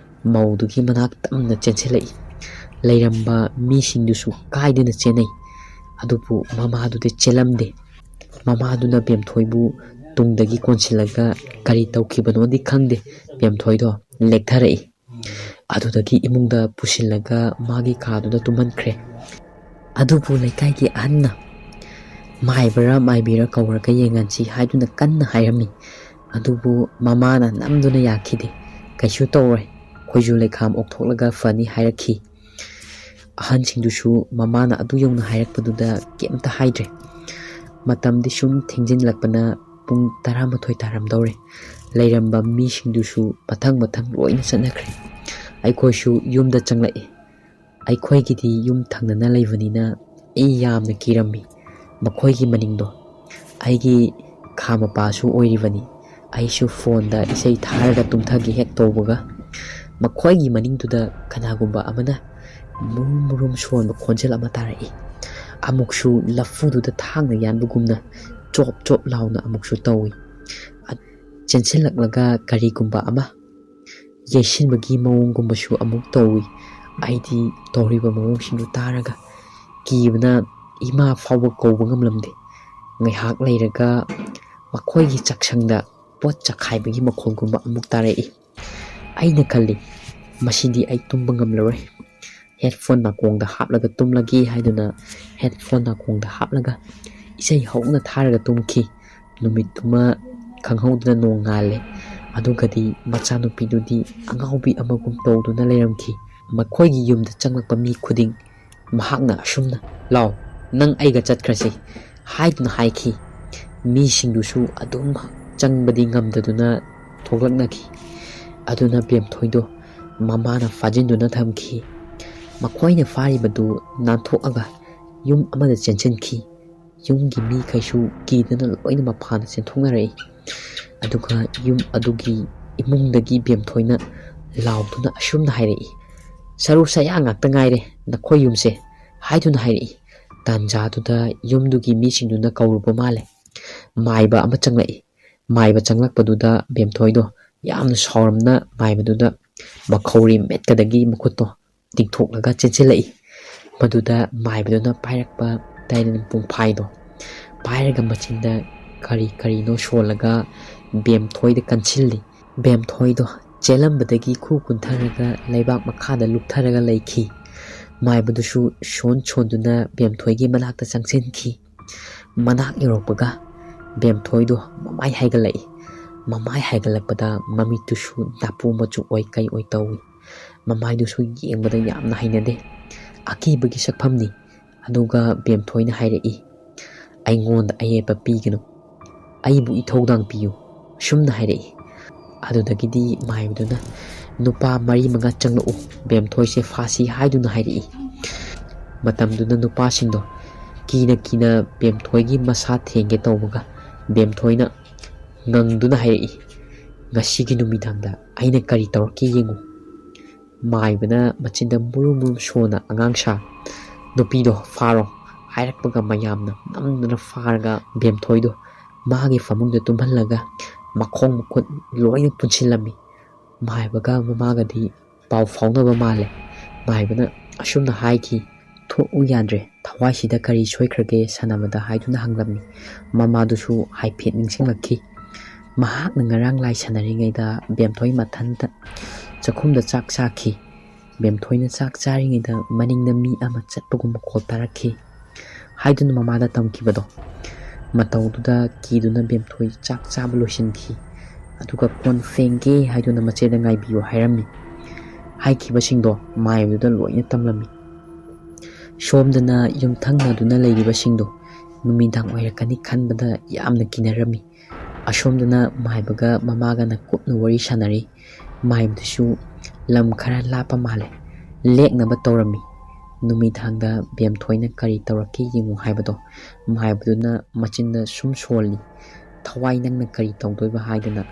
ꯃꯧꯗꯨꯒꯤ ꯃꯅꯥꯛ ꯇꯝꯅ ꯆꯦꯟꯁꯤꯜꯂꯛꯏ꯫ ꯂꯩꯔꯝꯕ ꯃꯤꯁꯤꯡꯗꯨꯁꯨ ꯀꯥꯏꯗꯅ ꯆꯦꯟꯅꯩ꯫ ꯑꯗꯨꯕꯨ ꯃꯃꯥꯗꯨꯗꯤ ꯆꯦꯜꯂꯝꯗꯦ꯫ ꯃꯃꯥꯗꯨꯅ ꯕꯦꯝꯊꯣꯏꯕꯨ ꯇꯨꯡꯗꯒꯤ ꯀꯣꯟꯁꯤꯜꯂꯒ ꯀꯔꯤ ꯇꯧꯈꯤꯕꯅꯣꯗꯤ ꯈꯪꯗꯦ, ꯕꯦꯝꯊꯣꯏꯗꯣ ꯂꯦꯛꯊꯔꯛꯏ꯫ ꯑꯗꯨꯗꯒꯤ ꯏꯃꯨꯡꯗ ꯄꯨꯁꯤꯜꯂꯒ ꯃꯥꯒꯤ ꯀꯥꯗꯨꯗ ꯇꯨꯝꯍꯟꯈ꯭ꯔꯦ꯫ ꯑꯗꯨꯕꯨ ꯂꯩꯀꯥꯏꯒꯤ ꯑꯍꯟꯅ "ꯃꯥꯏꯕꯔꯥ ꯃꯥꯏꯕꯤꯔꯥ ꯀꯧꯔꯒ ꯌꯦꯡꯍꯟꯁꯤ" ꯍꯥꯏꯗꯨꯅ ꯀꯟꯅ ꯍꯥꯏꯔꯝꯃꯤ꯫ ꯑꯗꯨꯕꯨ ꯃꯃꯥꯅ ꯅꯝꯗꯨꯅ ꯌꯥꯈꯤꯗꯦ꯫ "ꯀꯩꯁꯨ ꯇꯧꯔꯣꯏ, ꯈꯣꯏꯖꯨ ꯂꯩꯈꯥꯝ ꯑꯣꯛꯊꯣꯛꯂꯒ ꯐꯅꯤ" ꯍꯥꯏꯔꯛꯈꯤ꯫ ꯑꯍꯟꯁꯤꯡꯗꯨꯁꯨ ꯃꯃꯥꯅ ꯑꯗꯨ ꯌꯧꯅ ꯍꯥꯏꯔꯛꯄꯗꯨꯗ ꯀꯩꯝꯇ ꯍꯥꯏꯗ꯭ꯔꯦ꯫ ꯃꯇꯝꯗꯤ ꯁꯨꯝ ꯊꯦꯡꯖꯤꯜꯂꯛꯄꯅ ꯄꯨꯡ ꯇꯔꯥꯃꯥꯊꯣꯏ ꯇꯥꯔꯝꯗꯧꯔꯦ꯫ ꯂꯩꯔꯝꯕ ꯃꯤꯁꯤꯡꯗꯨꯁꯨ ꯃꯊꯪ ꯃꯊꯪ ꯂꯣꯏꯅ ꯆꯠꯅꯈ꯭ꯔꯦ꯫ ꯑꯩꯈꯣꯏꯁꯨ ꯌꯨꯝꯗ ꯆꯪꯂꯛꯏ꯫ ꯑꯩꯈꯣꯏꯒꯤꯗꯤ ꯌꯨꯝ ꯊꯪꯅꯅ ꯂꯩꯕꯅꯤꯅ ꯑꯩ ꯌꯥꯝꯅ ꯀꯤꯔꯝꯃꯤ꯫ ꯃꯈꯣꯏꯒꯤ ꯃꯅꯤꯡꯗꯣ ꯑꯩꯒꯤ ꯈꯥ ꯃꯄꯥꯁꯨ ꯑꯣꯏꯔꯤꯕꯅꯤ꯫ ꯑꯩꯁꯨ ꯐꯣꯟꯗ ꯏꯁꯩ ꯊꯥꯔꯒ ꯇꯨꯝꯊꯒꯦ ꯍꯦꯛ ꯇꯧꯕꯒ, ꯃꯈꯣꯏꯒꯤ ꯃꯅꯤꯡꯗꯨꯗ ꯀꯅꯥꯒꯨꯝꯕ ꯑꯃꯅ ꯃꯨꯔꯨꯝ ꯃꯨꯔꯨꯝ ꯁꯣꯟꯕ ꯈꯣꯟꯖꯦꯜ ꯑꯃ ꯇꯥꯔꯛꯏ꯫ ꯑꯃꯨꯛꯁꯨ ꯂꯐꯨꯗꯨꯗ ꯊꯥꯡꯅ ꯌꯥꯟꯕꯒꯨꯝꯅ ꯆꯣꯞ ꯆꯣꯞ ꯂꯥꯎꯅ ꯑꯃꯨꯛꯁꯨ ꯇꯧꯏ꯫ ꯑ-, ꯆꯦꯟꯁꯤꯜꯂꯛꯂꯒ ꯀꯔꯤꯒꯨꯝꯕ ꯑꯃ ꯌꯩꯁꯤꯟꯕꯒꯤ ꯃꯑꯣꯡꯒꯨꯝꯕꯁꯨ ꯑꯃꯨꯛ ꯇꯧꯏ꯫ ꯑꯩꯗꯤ ꯇꯧꯔꯤꯕ ꯃꯑꯣꯡꯁꯤꯡꯗꯨ ꯇꯥꯔꯒ ꯀꯤꯕꯅ ꯏꯃꯥ ꯐꯥꯎꯕ ꯀꯧꯕ ꯉꯝꯂꯝꯗꯦ꯫ ꯉꯥꯏꯍꯥꯛ ꯂꯩꯔꯒ ꯃꯈꯣꯏꯒꯤ ꯆꯥꯛꯁꯪꯗ ꯄꯣꯠ ꯆꯈꯥꯏꯕꯒꯤ ꯃꯈꯣꯜꯒꯨꯝꯕ ꯑꯃꯨꯛ ꯇꯥꯔꯛꯏ꯫ ꯑꯩꯅ ꯈꯜꯂꯤ, "ꯃꯁꯤꯗꯤ ꯑꯩ ꯇꯨꯝꯕ ꯉꯝꯂꯔꯣꯏ꯫ ꯍꯦꯠꯐꯣꯟ ꯅꯥꯀꯣꯡꯗ ꯍꯥꯞꯂꯒ ꯇꯨꯝꯂꯒꯦ" ꯍꯥꯏꯗꯨꯅ ꯍꯦꯠꯐꯣꯟ ꯅꯥꯀꯣꯡꯗ ꯍꯥꯞꯂꯒ ꯏꯁꯩ ꯍꯧꯅ ꯊꯥꯔꯒ ꯇꯨꯝꯈꯤ꯫ ꯅꯨꯃꯤꯠꯇꯨꯃ ꯈꯪꯍꯧꯗꯅ ꯅꯣꯡ ꯉꯥꯜꯂꯦ꯫ ꯑꯗꯨꯒꯗꯤ ꯃꯆꯥꯅꯨꯄꯤꯗꯨꯗꯤ ꯑꯉꯥꯎꯕꯤ ꯑꯃꯒꯨꯝ ꯇꯧꯗꯨꯅ ꯂꯩꯔꯝꯈꯤ꯫ ꯃꯈꯣꯏꯒꯤ ꯌꯨꯝꯗ ꯆꯪꯂꯛꯄ ꯃꯤ ꯈꯨꯗꯤꯡ ꯃꯍꯥꯛꯅ ꯑꯁꯨꯝꯅ, "ꯂꯥꯎ, ꯅꯪ ꯑꯩꯒ ꯆꯠꯈ꯭ꯔꯁꯤ" ꯍꯥꯏꯗꯨꯅ ꯍꯥꯏꯈꯤ꯫ ꯃꯤꯁꯤꯡꯗꯨꯁꯨ ꯑꯗꯨꯝ ꯆꯪꯕꯗꯤ ꯉꯝꯗꯗꯨꯅ ꯊꯣꯛꯂꯛꯅꯈꯤ꯫ ꯑꯗꯨꯅ ꯕꯦꯝꯊꯣꯏꯗꯣ ꯃꯃꯥꯅ ꯐꯥꯖꯤꯟꯗꯨꯅ ꯊꯝꯈꯤ꯫ ꯃꯈꯣꯏꯅ ꯐꯥꯔꯤꯕꯗꯨ ꯅꯥꯟꯊꯣꯛꯑꯒ ꯌꯨꯝ ꯑꯃꯗ ꯆꯦꯟꯁꯤꯟꯈꯤ꯫ ꯌꯨꯝꯒꯤ ꯃꯤꯈꯩꯁꯨ ꯀꯤꯗꯅ ꯂꯣꯏꯅ ꯃꯄꯥꯟꯗ ꯆꯦꯟꯊꯣꯛꯅꯔꯛꯏ꯫ ꯑꯗꯨꯒ ꯌꯨꯝ ꯑꯗꯨꯒꯤ ꯏꯃꯨꯡꯗꯒꯤ ꯕꯦꯝꯊꯣꯏꯅ ꯂꯥꯎꯗꯨꯅ ꯑꯁꯨꯝꯅ ꯍꯥꯏꯔꯛꯏ, "ꯁꯔꯨ ꯁꯌꯥꯡ ꯉꯥꯛꯇ ꯉꯥꯏꯔꯦ ꯅꯈꯣꯏ ꯌꯨꯝꯁꯦ" ꯍꯥꯏꯗꯨꯅ ꯍꯥꯏꯔꯛꯏ꯫ ꯇꯥꯟꯖꯥꯗꯨꯗ ꯌꯨꯝꯗꯨꯒꯤ ꯃꯤꯁꯤꯡꯗꯨꯅ ꯀꯧꯔꯨꯕ ꯃꯥꯜꯂꯦ꯫ ꯃꯥꯏꯕ ꯑꯃ ꯆꯪꯂꯛꯏ꯫ ꯃꯥꯏꯕ ꯆꯪꯂꯛꯄꯗꯨꯗ ꯕꯦꯝꯊꯣꯏꯗꯣ ꯌꯥꯝꯅ ꯁꯥꯎꯔꯝꯅ ꯃꯥꯏꯕꯗꯨꯗ ꯃꯈꯧꯔꯤ ꯃꯦꯠꯀꯗꯒꯤ ꯃꯈꯨꯠꯇꯣ ꯇꯤꯡꯊꯣꯛꯂꯒ ꯆꯦꯟꯁꯤꯜꯂꯛꯏ꯫ ꯃꯗꯨꯗ ꯃꯥꯏꯕꯗꯨꯅ ꯄꯥꯏꯔꯛꯄ ꯇꯥꯏꯔꯦꯟ ꯄꯨꯡꯐꯥꯏꯗꯣ ꯄꯥꯏꯔꯒ ꯃꯆꯤꯟꯗ ꯀꯔꯤ ꯀꯔꯤꯅꯣ ꯁꯣꯜꯂꯒ ꯕꯦꯝꯊꯣꯏꯗ ꯀꯟꯁꯤꯜꯂꯤ꯫ ꯕꯦꯝꯊꯣꯏꯗꯣ ꯆꯦꯜꯂꯝꯕꯗꯒꯤ ꯈꯨ ꯀꯨꯟꯊꯔꯒ ꯂꯩꯕꯥꯛ ꯃꯈꯥꯗ ꯂꯨꯞꯊꯔꯒ ꯂꯩꯈꯤ꯫ ꯃꯥꯏꯕꯗꯨꯁꯨ ꯁꯣꯟ ꯁꯣꯟꯗꯨꯅ ꯕꯦꯝꯊꯣꯏꯒꯤ ꯃꯅꯥꯛꯇ ꯆꯪꯁꯤꯟꯈꯤ꯫ ꯃꯅꯥꯛ ꯌꯧꯔꯛꯄꯒ ꯕꯦꯝꯊꯣꯏꯗꯣ ꯃꯃꯥꯏ ꯍꯥꯏꯒꯠꯂꯛꯏ꯫ ꯃꯃꯥꯏ ꯍꯥꯏꯒꯠꯂꯛꯄꯗ ꯃꯃꯤꯠꯇꯨꯁꯨ ꯗꯥꯄꯨ ꯃꯆꯨ ꯑꯣꯏ ꯀꯩ ꯑꯣꯏ ꯇꯧꯏ꯫ ꯃꯃꯥꯏꯗꯨꯁꯨ ꯌꯦꯡꯕꯗ ꯌꯥꯝꯅ ꯍꯩꯅꯗꯦ꯫ ꯑꯀꯤꯕꯒꯤ ꯁꯛꯐꯝꯅꯤ꯫ ꯑꯗꯨꯒ ꯕꯦꯝꯊꯣꯏꯅ ꯍꯥꯏꯔꯛꯏ, "ꯑꯩꯉꯣꯟꯗ ꯑꯌꯦꯠꯄ ꯄꯤꯒꯅꯨ, ꯑꯩꯕꯨ ꯏꯊꯧꯗꯥꯡ ꯄꯤꯌꯨ," ꯑꯁꯨꯝꯅ ꯍꯥꯏꯔꯛꯏ꯫ ꯑꯗꯨꯗꯒꯤꯗꯤ ꯃꯥꯏꯕꯗꯨꯅ, "ꯅꯨꯄꯥ ꯃꯔꯤ ꯃꯉꯥ ꯆꯪꯂꯛꯎ, ꯕꯦꯝꯊꯣꯏꯁꯦ ꯐꯥꯁꯤ ꯍꯥꯏꯗꯨꯅ ꯍꯥꯏꯔꯛꯏ꯫ ꯃꯇꯝꯗꯨꯗ ꯅꯨꯄꯥꯁꯤꯡꯗꯣ ꯀꯤꯅ ꯀꯤꯅ ꯕꯦꯝꯊꯣꯏꯒꯤ ꯃꯁꯥ ꯊꯦꯡꯒꯦ ꯇꯧꯕꯒ ꯕꯦꯝꯊꯣꯏꯅ ꯉꯪꯗꯨꯅ ꯍꯥꯏꯔꯛꯏ, "ꯉꯁꯤꯒꯤ ꯅꯨꯃꯤꯗꯥꯡꯗ ꯑꯩꯅ ꯀꯔꯤ ꯇꯧꯔꯛꯀꯦ ꯌꯦꯡꯉꯨ꯫" ꯃꯥꯏꯕꯅ ꯃꯆꯤꯟꯗ ꯃꯨꯔꯨꯝ ꯃꯨꯔꯨꯝ ꯁꯣꯟꯅ ꯑꯉꯥꯡ ꯁꯥ, "ꯅꯨꯄꯤꯗꯣ ꯐꯥꯔꯣ" ꯍꯥꯏꯔꯛꯄꯒ ꯃꯌꯥꯝꯅ ꯅꯝꯗꯨꯅ ꯐꯥꯔꯒ ꯕꯦꯝꯊꯣꯏꯗꯣ ꯃꯥꯒꯤ ꯐꯃꯨꯡꯗ ꯇꯨꯝꯍꯜꯂꯒ ꯃꯈꯣꯡ ꯃꯈꯨꯠ ꯂꯣꯏꯅ ꯄꯨꯟꯁꯤꯜꯂꯝꯃꯤ꯫ ꯃꯥꯏꯕꯒ ꯃꯃꯥꯒꯗꯤ ꯄꯥꯎ ꯐꯥꯎꯅꯕ ꯃꯥꯜꯂꯦ꯫ ꯃꯥꯏꯕꯅ ꯑꯁꯨꯝꯅ ꯍꯥꯏꯈꯤ, "ꯊꯣꯛꯎ ꯌꯥꯗ꯭ꯔꯦ, ꯊꯋꯥꯏꯁꯤꯗ ꯀꯔꯤ ꯁꯣꯏꯈ꯭ꯔꯒꯦ ꯁꯥꯟꯅꯕꯗ?" ꯍꯥꯏꯗꯨꯅ ꯍꯪꯂꯝꯃꯤ꯫ ꯃꯃꯥꯗꯨꯁꯨ ꯍꯥꯏꯐꯦꯠ ꯅꯤꯡꯁꯤꯡꯂꯛꯈꯤ꯫ ꯃꯍꯥꯛꯅ ꯉꯔꯥꯡ ꯂꯥꯏ ꯁꯥꯟꯅꯔꯤꯉꯩꯗ ꯕꯦꯝꯊꯣꯏ ꯃꯊꯟꯇ ꯆꯥꯛꯈꯨꯝꯗ ꯆꯥꯛ ꯆꯥꯈꯤ꯫ ꯕꯦꯝꯊꯣꯏꯅ ꯆꯥꯛ ꯆꯥꯔꯤꯉꯩꯗ ꯃꯅꯤꯡꯗ ꯃꯤ ꯑꯃ ꯆꯠꯄꯒꯨꯝ ꯃꯈꯣꯜ ꯇꯥꯔꯛꯈꯤ ꯍꯥꯏꯗꯨꯅ ꯃꯃꯥꯗ ꯇꯝꯈꯤꯕꯗꯣ꯫ ꯃꯇꯧꯗꯨꯗ ꯀꯤꯗꯨꯅ ꯕꯦꯝꯊꯣꯏ ꯆꯥꯛ ꯆꯥꯕ ꯂꯣꯏꯁꯤꯟꯈꯤ꯫ ꯑꯗꯨꯒ ꯀꯣꯟ ꯐꯦꯡꯒꯦ ꯍꯥꯏꯗꯨꯅ ꯃꯆꯦꯗ ꯉꯥꯏꯕꯤꯌꯨ ꯍꯥꯏꯔꯝꯃꯤ꯫ ꯍꯥꯏꯈꯤꯕꯁꯤꯡꯗꯣ ꯃꯥꯏꯕꯗꯨꯗ ꯂꯣꯏꯅ ꯇꯝꯂꯝꯃꯤ꯫ ꯁꯣꯝꯗꯅ ꯌꯨꯝꯊꯪꯅꯗꯨꯅ ꯂꯩꯔꯤꯕꯁꯤꯡꯗꯣ ꯅꯨꯃꯤꯗꯥꯡ ꯑꯣꯏꯔꯛꯀꯅꯤ ꯈꯟꯕꯗ ꯌꯥꯝꯅ ꯀꯤꯅꯔꯝꯃꯤ꯫ ꯑꯁꯣꯝꯗꯅ ꯃꯥꯏꯕꯒ ꯃꯃꯥꯒꯅ ꯀꯨꯞꯅ ꯋꯥꯔꯤ ꯁꯥꯟꯅꯔꯤ꯫ ꯃꯥꯏꯕꯗꯨꯁꯨ ꯂꯝ ꯈꯔ ꯂꯥꯞꯄ ꯃꯥꯜꯂꯦ꯫ ꯂꯦꯛꯅꯕ ꯇꯧꯔꯝꯃꯤ꯫ ꯅꯨꯃꯤꯗꯥꯡꯗ ꯕꯦꯝꯊꯣꯏꯅ ꯀꯔꯤ ꯇꯧꯔꯛꯀꯦ ꯌꯦꯡꯉꯨ ꯍꯥꯏꯕꯗꯣ ꯃꯥꯏꯕꯗꯨꯅ ꯃꯆꯤꯟꯗ ꯁꯨꯝ ꯁꯣꯜꯂꯤ꯫ "ꯊꯋꯥꯏ ꯅꯪꯅ ꯀꯔꯤ ꯇꯧꯗꯣꯏꯕ?" ꯍꯥꯏꯗꯅ꯫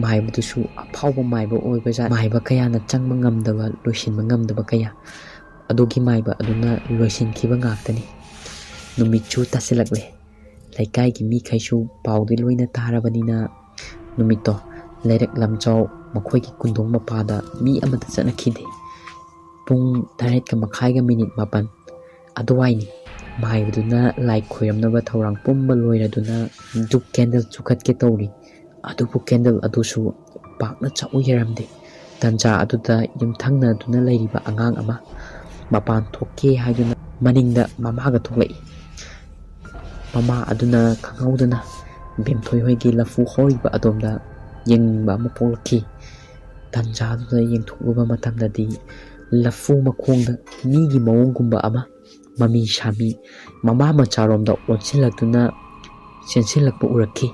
ꯃꯥꯏꯕꯗꯨꯁꯨ ꯑꯐꯥꯎꯕ ꯃꯥꯏꯕ ꯑꯣꯏꯕꯖꯥꯠ꯫ ꯃꯥꯏꯕ ꯀꯌꯥꯅ ꯆꯪꯕ ꯉꯝꯗꯕ, ꯂꯣꯏꯁꯤꯟꯕ ꯉꯝꯗꯕ ꯀꯌꯥ꯫ ꯑꯗꯨꯒꯤ ꯃꯥꯏꯕ ꯑꯗꯨꯅ ꯂꯣꯏꯁꯤꯟꯈꯤꯕ ꯉꯥꯛꯇꯅꯤ꯫ ꯅꯨꯃꯤꯠꯁꯨ ꯇꯥꯁꯤꯜꯂꯛꯂꯦ꯫ ꯂꯩꯀꯥꯏꯒꯤ ꯃꯤꯈꯩꯁꯨ ꯄꯥꯎꯗꯤ ꯂꯣꯏꯅ ꯇꯥꯔꯕꯅꯤꯅ ꯅꯨꯃꯤꯠꯇꯣ ꯂꯩꯔꯛ ꯂꯝꯖꯥꯎ ꯃꯈꯣꯏꯒꯤ ꯀꯨꯟꯗꯣꯡ ꯃꯄꯥꯗ ꯃꯤ ꯑꯃꯠꯇ ꯆꯠꯅꯈꯤꯗꯦ꯫ ꯄꯨꯡ ꯇꯔꯦꯠꯀ ꯃꯈꯥꯏꯒ ꯃꯤꯅꯤꯠ ꯃꯥꯄꯟ ꯑꯗꯨꯋꯥꯏꯅꯤ꯫ ꯃꯥꯏꯕꯗꯨꯅ ꯂꯥꯏ ꯈꯣꯏꯔꯝꯅꯕ ꯊꯧꯔꯥꯡ ꯄꯨꯝꯕ ꯂꯣꯏꯔꯗꯨꯅ ꯙꯨꯞ ꯀꯦꯟꯗꯜ ꯆꯨꯈꯠꯀꯦ ꯇꯧꯔꯤ꯫ ꯑꯗꯨꯕꯨ ꯀꯦꯟꯗꯜ ꯑꯗꯨꯁꯨ ꯄꯥꯛꯅ ꯆꯥꯎ ꯌꯥꯔꯝꯗꯦ꯫ ꯇꯟꯖꯥ ꯑꯗꯨꯗ ꯌꯨꯝꯊꯪꯅꯗꯨꯅ ꯂꯩꯔꯤꯕ ꯑꯉꯥꯡ ꯑꯃ ꯃꯄꯥꯟ ꯊꯣꯛꯀꯦ ꯍꯥꯏꯗꯨꯅ ꯃꯅꯤꯡꯗ ꯃꯃꯥꯒ ꯊꯣꯛꯂꯛꯏ꯫ ꯃꯃꯥ ꯑꯗꯨꯅ ꯈꯪꯍꯧꯗꯅ ꯕꯦꯝꯊꯣꯏ ꯍꯣꯏꯒꯤ ꯂꯐꯨ ꯍꯧꯔꯤꯕ ꯑꯗꯣꯝꯗ ꯌꯦꯡꯅꯤꯡꯕ ꯑꯃ ꯄꯣꯛꯂꯛꯈꯤ꯫ ꯇꯟꯖꯥꯗꯨꯗ ꯌꯦꯡꯊꯣꯛꯂꯨꯕ ꯃꯇꯝꯗꯗꯤ ꯂꯐꯨ ꯃꯈꯣꯡꯗ ꯃꯤꯒꯤ ꯃꯑꯣꯡꯒꯨꯝꯕ ꯑꯃ ꯃꯃꯤ ꯁꯥꯃꯤ ꯃꯃꯥ ꯃꯆꯥꯔꯣꯝꯗ ꯑꯣꯟꯁꯤꯜꯂꯛꯇꯨꯅ ꯆꯦꯟꯁꯤꯜꯂꯛꯄ ꯎꯔꯛꯈꯤ꯫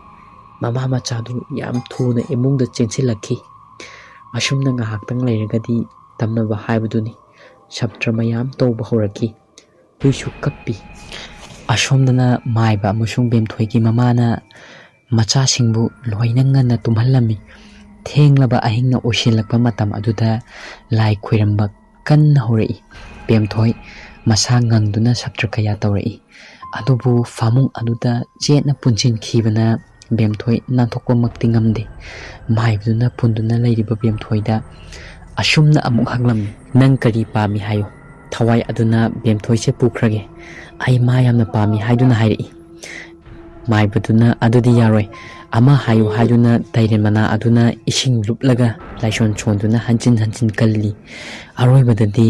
ꯃꯃꯥ ꯃꯆꯥꯗꯨ ꯌꯥꯝ ꯊꯨꯅ ꯏꯃꯨꯡꯗ ꯆꯦꯟꯁꯤꯜꯂꯛꯈꯤ꯫ ꯑꯁꯨꯝꯅ ꯉꯥꯏꯍꯥꯛꯇꯪ ꯂꯩꯔꯒꯗꯤ ꯇꯝꯅꯕ ꯍꯥꯏꯕꯗꯨꯅꯤ꯫ ꯁꯥꯇ꯭ꯔ ꯃꯌꯥꯝ ꯇꯧꯕ ꯍꯧꯔꯛꯈꯤ꯫ ꯍꯨꯏꯁꯨ ꯀꯞꯄꯤ꯫ ꯑꯁꯣꯝꯗꯅ ꯃꯥꯏꯕ ꯑꯃꯁꯨꯡ ꯕꯦꯝꯊꯣꯏꯒꯤ ꯃꯃꯥꯅ ꯃꯆꯥꯁꯤꯡꯕꯨ ꯂꯣꯏꯅ ꯉꯟꯅ ꯇꯨꯝꯍꯜꯂꯝꯃꯤ꯫ ꯊꯦꯡꯂꯕ ꯑꯍꯤꯡꯅ ꯑꯣꯏꯁꯤꯜꯂꯛꯄ ꯃꯇꯝ ꯑꯗꯨꯗ ꯂꯥꯏ ꯈꯣꯏꯔꯝꯕ ꯀꯟꯅ ꯍꯧꯔꯛꯏ꯫ ꯕꯦꯝꯊꯣꯏ ꯃꯁꯥ ꯉꯪꯗꯨꯅ ꯁꯞꯇ꯭ꯔ ꯀꯌꯥ ꯇꯧꯔꯛꯏ꯫ ꯑꯗꯨꯕꯨ ꯐꯃꯨꯡ ꯑꯗꯨꯗ ꯆꯦꯠꯅ ꯄꯨꯟꯁꯤꯟꯈꯤꯕꯅ ꯕꯦꯝꯊꯣꯏ ꯅꯥꯟꯊꯣꯛꯄꯃꯛꯇꯤ ꯉꯝꯗꯦ꯫ ꯃꯥꯏꯕꯗꯨꯅ ꯄꯨꯟꯗꯨꯅ ꯂꯩꯔꯤꯕ ꯕꯦꯝꯊꯣꯏꯗ ꯑꯁꯨꯝꯅ ꯑꯃꯨꯛ ꯍꯪꯂꯝꯃꯤ, "ꯅꯪ ꯀꯔꯤ ꯄꯥꯝꯃꯤ ꯍꯥꯏꯌꯨ꯫ ꯊꯋꯥꯏ ꯑꯗꯨꯅ ꯕꯦꯝꯊꯣꯏꯁꯦ ꯄꯨꯈ꯭ꯔꯒꯦ꯫ ꯑꯩ ꯃꯥ ꯌꯥꯝꯅ ꯄꯥꯝꯃꯤ" ꯍꯥꯏꯗꯨꯅ ꯍꯥꯏꯔꯛꯏ꯫ ꯃꯥꯏꯕꯗꯨꯅ, "ꯑꯗꯨꯗꯤ ꯌꯥꯔꯣꯏ꯫ ꯑꯃ ꯍꯥꯏꯌꯨ" ꯍꯥꯏꯗꯨꯅ ꯇꯩꯔꯦꯟ ꯃꯅꯥ ꯑꯗꯨꯅ ꯏꯁꯤꯡ ꯂꯨꯞꯂꯒ ꯂꯥꯏꯁꯣꯟ ꯁꯣꯟꯗꯨꯅ ꯍꯟꯖꯤꯟ ꯍꯟꯖꯤꯟ ꯀꯜꯂꯤ꯫ ꯑꯔꯣꯏꯕꯗꯗꯤ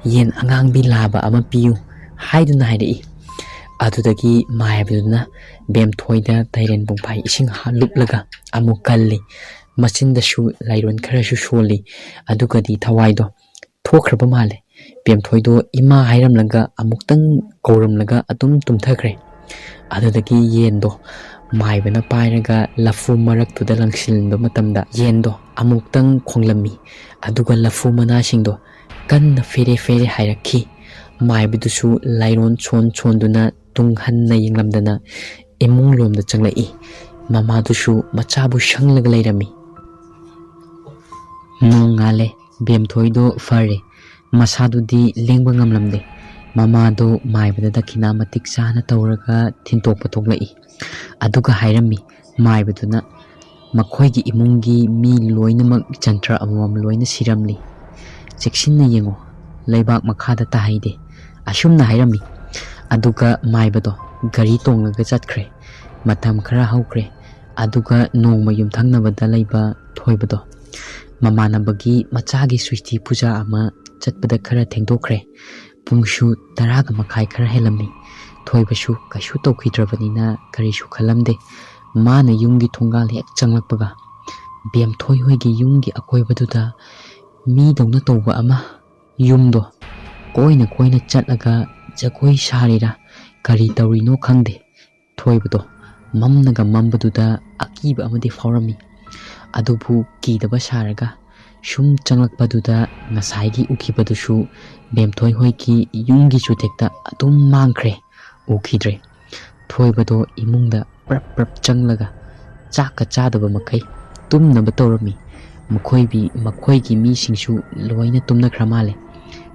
"ꯌꯦꯟ ꯑꯉꯥꯡꯕꯤ ꯂꯥꯕ ꯑꯃ ꯄꯤꯌꯨ" ꯍꯥꯏꯗꯨꯅ ꯍꯥꯏꯔꯛꯏ꯫ ꯑꯗꯨꯗꯒꯤ ꯃꯥꯏꯕꯗꯨꯅ ꯕꯦꯝꯊꯣꯏꯗ ꯇꯩꯔꯦꯟ ꯄꯨꯡꯐꯥꯏ ꯏꯁꯤꯡ ꯍꯥ-, ꯂꯨꯞꯂꯒ ꯑꯃꯨꯛ ꯀꯜꯂꯤ꯫ ꯃꯆꯤꯟꯗꯁꯨ ꯂꯥꯏꯔꯣꯟ ꯈꯔꯁꯨ ꯁꯣꯜꯂꯤ꯫ ꯑꯗꯨꯒꯗꯤ ꯊꯋꯥꯏꯗꯣ ꯊꯣꯛꯈ꯭ꯔꯕ ꯃꯥꯜꯂꯦ꯫ ꯕꯦꯝꯊꯣꯏꯗꯣ ꯏꯃꯥ ꯍꯥꯏꯔꯝꯂꯒ ꯑꯃꯨꯛꯇꯪ ꯀꯧꯔꯝꯂꯒ ꯑꯗꯨꯝ ꯇꯨꯝꯊꯈ꯭ꯔꯦ꯫ ꯑꯗꯨꯗꯒꯤ ꯌꯦꯟꯗꯣ ꯃꯥꯏꯕꯅ ꯄꯥꯏꯔꯒ ꯂꯐꯨ ꯃꯔꯛꯇꯨꯗ ꯂꯪꯁꯤꯟꯕ ꯃꯇꯝꯗ ꯌꯦꯟꯗꯣ ꯑꯃꯨꯛꯇꯪ ꯈꯣꯡꯂꯝꯃꯤ꯫ ꯑꯗꯨꯒ ꯂꯐꯨ ꯃꯅꯥꯁꯤꯡꯗꯣ ꯀꯟꯅ ꯐꯦꯔꯦ ꯐꯦꯔꯦ ꯍꯥꯏꯔꯛꯈꯤ꯫ ꯃꯥꯏꯕꯗꯨꯁꯨ ꯂꯥꯏꯔꯣꯟ ꯁꯣꯟ ꯁꯣꯟꯗꯨꯅ ꯇꯨꯡ ꯍꯟꯅ ꯌꯦꯡꯂꯝꯗꯅ ꯏꯃꯨꯡ ꯂꯣꯝꯗ ꯆꯪꯂꯛꯏ꯫ ꯃꯃꯥꯗꯨꯁꯨ ꯃꯆꯥꯕꯨ ꯁꯪꯂꯒ ꯂꯩꯔꯝꯃꯤ꯫ ꯅꯣꯡꯉꯥꯜꯂꯦ꯫ ꯕꯦꯝꯊꯣꯏꯗꯣ ꯐꯔꯦ꯫ ꯃꯁꯥꯗꯨꯗꯤ ꯂꯦꯡꯕ ꯉꯝꯂꯝꯗꯦ꯫ ꯃꯃꯥꯗꯣ ꯃꯥꯏꯕꯗ ꯗꯈꯤꯅꯥ ꯃꯇꯤꯛ ꯆꯥꯅ ꯇꯧꯔꯒ ꯊꯤꯟꯇꯣꯛꯄ ꯊꯣꯛꯂꯛꯏ꯫ ꯑꯗꯨꯒ ꯍꯥꯏꯔꯝꯃꯤ ꯃꯥꯏꯕꯗꯨꯅ, "ꯃꯈꯣꯏꯒꯤ ꯏꯃꯨꯡꯒꯤ ꯃꯤ ꯂꯣꯏꯅꯃꯛ ꯖꯟꯇ꯭ꯔ ꯑꯃꯃꯝ ꯂꯣꯏꯅ ꯁꯤꯔꯝꯂꯤ꯫ ꯆꯦꯛꯁꯤꯟꯅ ꯌꯦꯡꯉꯨ, ꯂꯩꯕꯥꯛ ꯃꯈꯥꯗ ꯇꯥꯍꯩꯗꯦ"꯫ ꯑꯁꯨꯝꯅ ꯍꯥꯏꯔꯝꯃꯤ꯫ ꯑꯗꯨꯒ ꯃꯥꯏꯕꯗꯣ ꯒꯥꯔꯤ ꯇꯣꯡꯂꯒ ꯆꯠꯈ꯭ꯔꯦ꯫ ꯃꯇꯝ ꯈꯔ ꯍꯧꯈ꯭ꯔꯦ꯫ ꯑꯗꯨꯒ ꯅꯣꯡꯃ ꯌꯨꯝꯊꯪꯅꯕꯗ ꯂꯩꯕ ꯊꯣꯏꯕꯗꯣ ꯃꯃꯥꯟꯅꯕꯒꯤ ꯃꯆꯥꯒꯤ ꯁ꯭ꯋꯤꯇꯤ ꯄꯨꯖꯥ ꯑꯃ ꯆꯠꯄꯗ ꯈꯔ ꯊꯦꯡꯗꯣꯛꯈ꯭ꯔꯦ꯫ ꯄꯨꯡꯁꯨ ꯇꯔꯥꯒ ꯃꯈꯥꯏ ꯈꯔ ꯍꯦꯜꯂꯝꯃꯤ꯫ ꯊꯣꯏꯕꯁꯨ ꯀꯩꯁꯨ ꯇꯧꯈꯤꯗ꯭ꯔꯕꯅꯤꯅ ꯀꯔꯤꯁꯨ ꯈꯜꯂꯝꯗꯦ꯫ ꯃꯥꯅ ꯌꯨꯝꯒꯤ ꯊꯣꯡꯒꯥꯜ ꯍꯦꯛ ꯆꯪꯂꯛꯄꯒ ꯕꯦꯝꯊꯣꯏ ꯍꯣꯏꯒꯤ ꯌꯨꯝꯒꯤ ꯑꯀꯣꯏꯕꯗꯨꯗ ꯃꯤꯗꯧꯅ ꯇꯧꯕ ꯑꯃ, ꯌꯨꯝꯗꯣ ꯀꯣꯏꯅ ꯀꯣꯏꯅ ꯆꯠꯂꯒ ꯖꯒꯣꯏ ꯁꯥꯔꯤꯔꯥ ꯀꯔꯤ ꯇꯧꯔꯤꯅꯣ ꯈꯪꯗꯦ꯫ ꯊꯣꯏꯕꯗꯣ ꯃꯝꯅꯒ ꯃꯝꯕꯗꯨꯗ ꯑꯀꯤꯕ ꯑꯃꯗꯤ ꯐꯥꯎꯔꯝꯃꯤ꯫ ꯑꯗꯨꯕꯨ ꯀꯤꯗꯕ ꯁꯥꯔꯒ ꯁꯨꯝ ꯆꯪꯂꯛꯄꯗꯨꯗ ꯉꯁꯥꯏꯒꯤ ꯎꯈꯤꯕꯗꯨꯁꯨ ꯕꯦꯝꯊꯣꯏ ꯍꯣꯏꯒꯤ ꯌꯨꯝꯒꯤ ꯆꯨꯊꯦꯛꯇ ꯑꯗꯨꯝ ꯃꯥꯡꯈ꯭ꯔꯦ, ꯎꯈꯤꯗ꯭ꯔꯦ꯫ ꯊꯣꯏꯕꯗꯣ ꯏꯃꯨꯡꯗ ꯄ꯭ꯔꯞ ꯄ꯭ꯔꯞ ꯆꯪꯂꯒ ꯆꯥꯛꯀ ꯆꯥꯗꯕ ꯃꯈꯩ ꯇꯨꯝꯅꯕ ꯇꯧꯔꯝꯃꯤ꯫ ꯃꯈꯣꯏꯕꯤ-, ꯃꯈꯣꯏꯒꯤ ꯃꯤꯁꯤꯡꯁꯨ ꯂꯣꯏꯅ ꯇꯨꯝꯅꯈ꯭ꯔ ꯃꯥꯜꯂꯦ꯫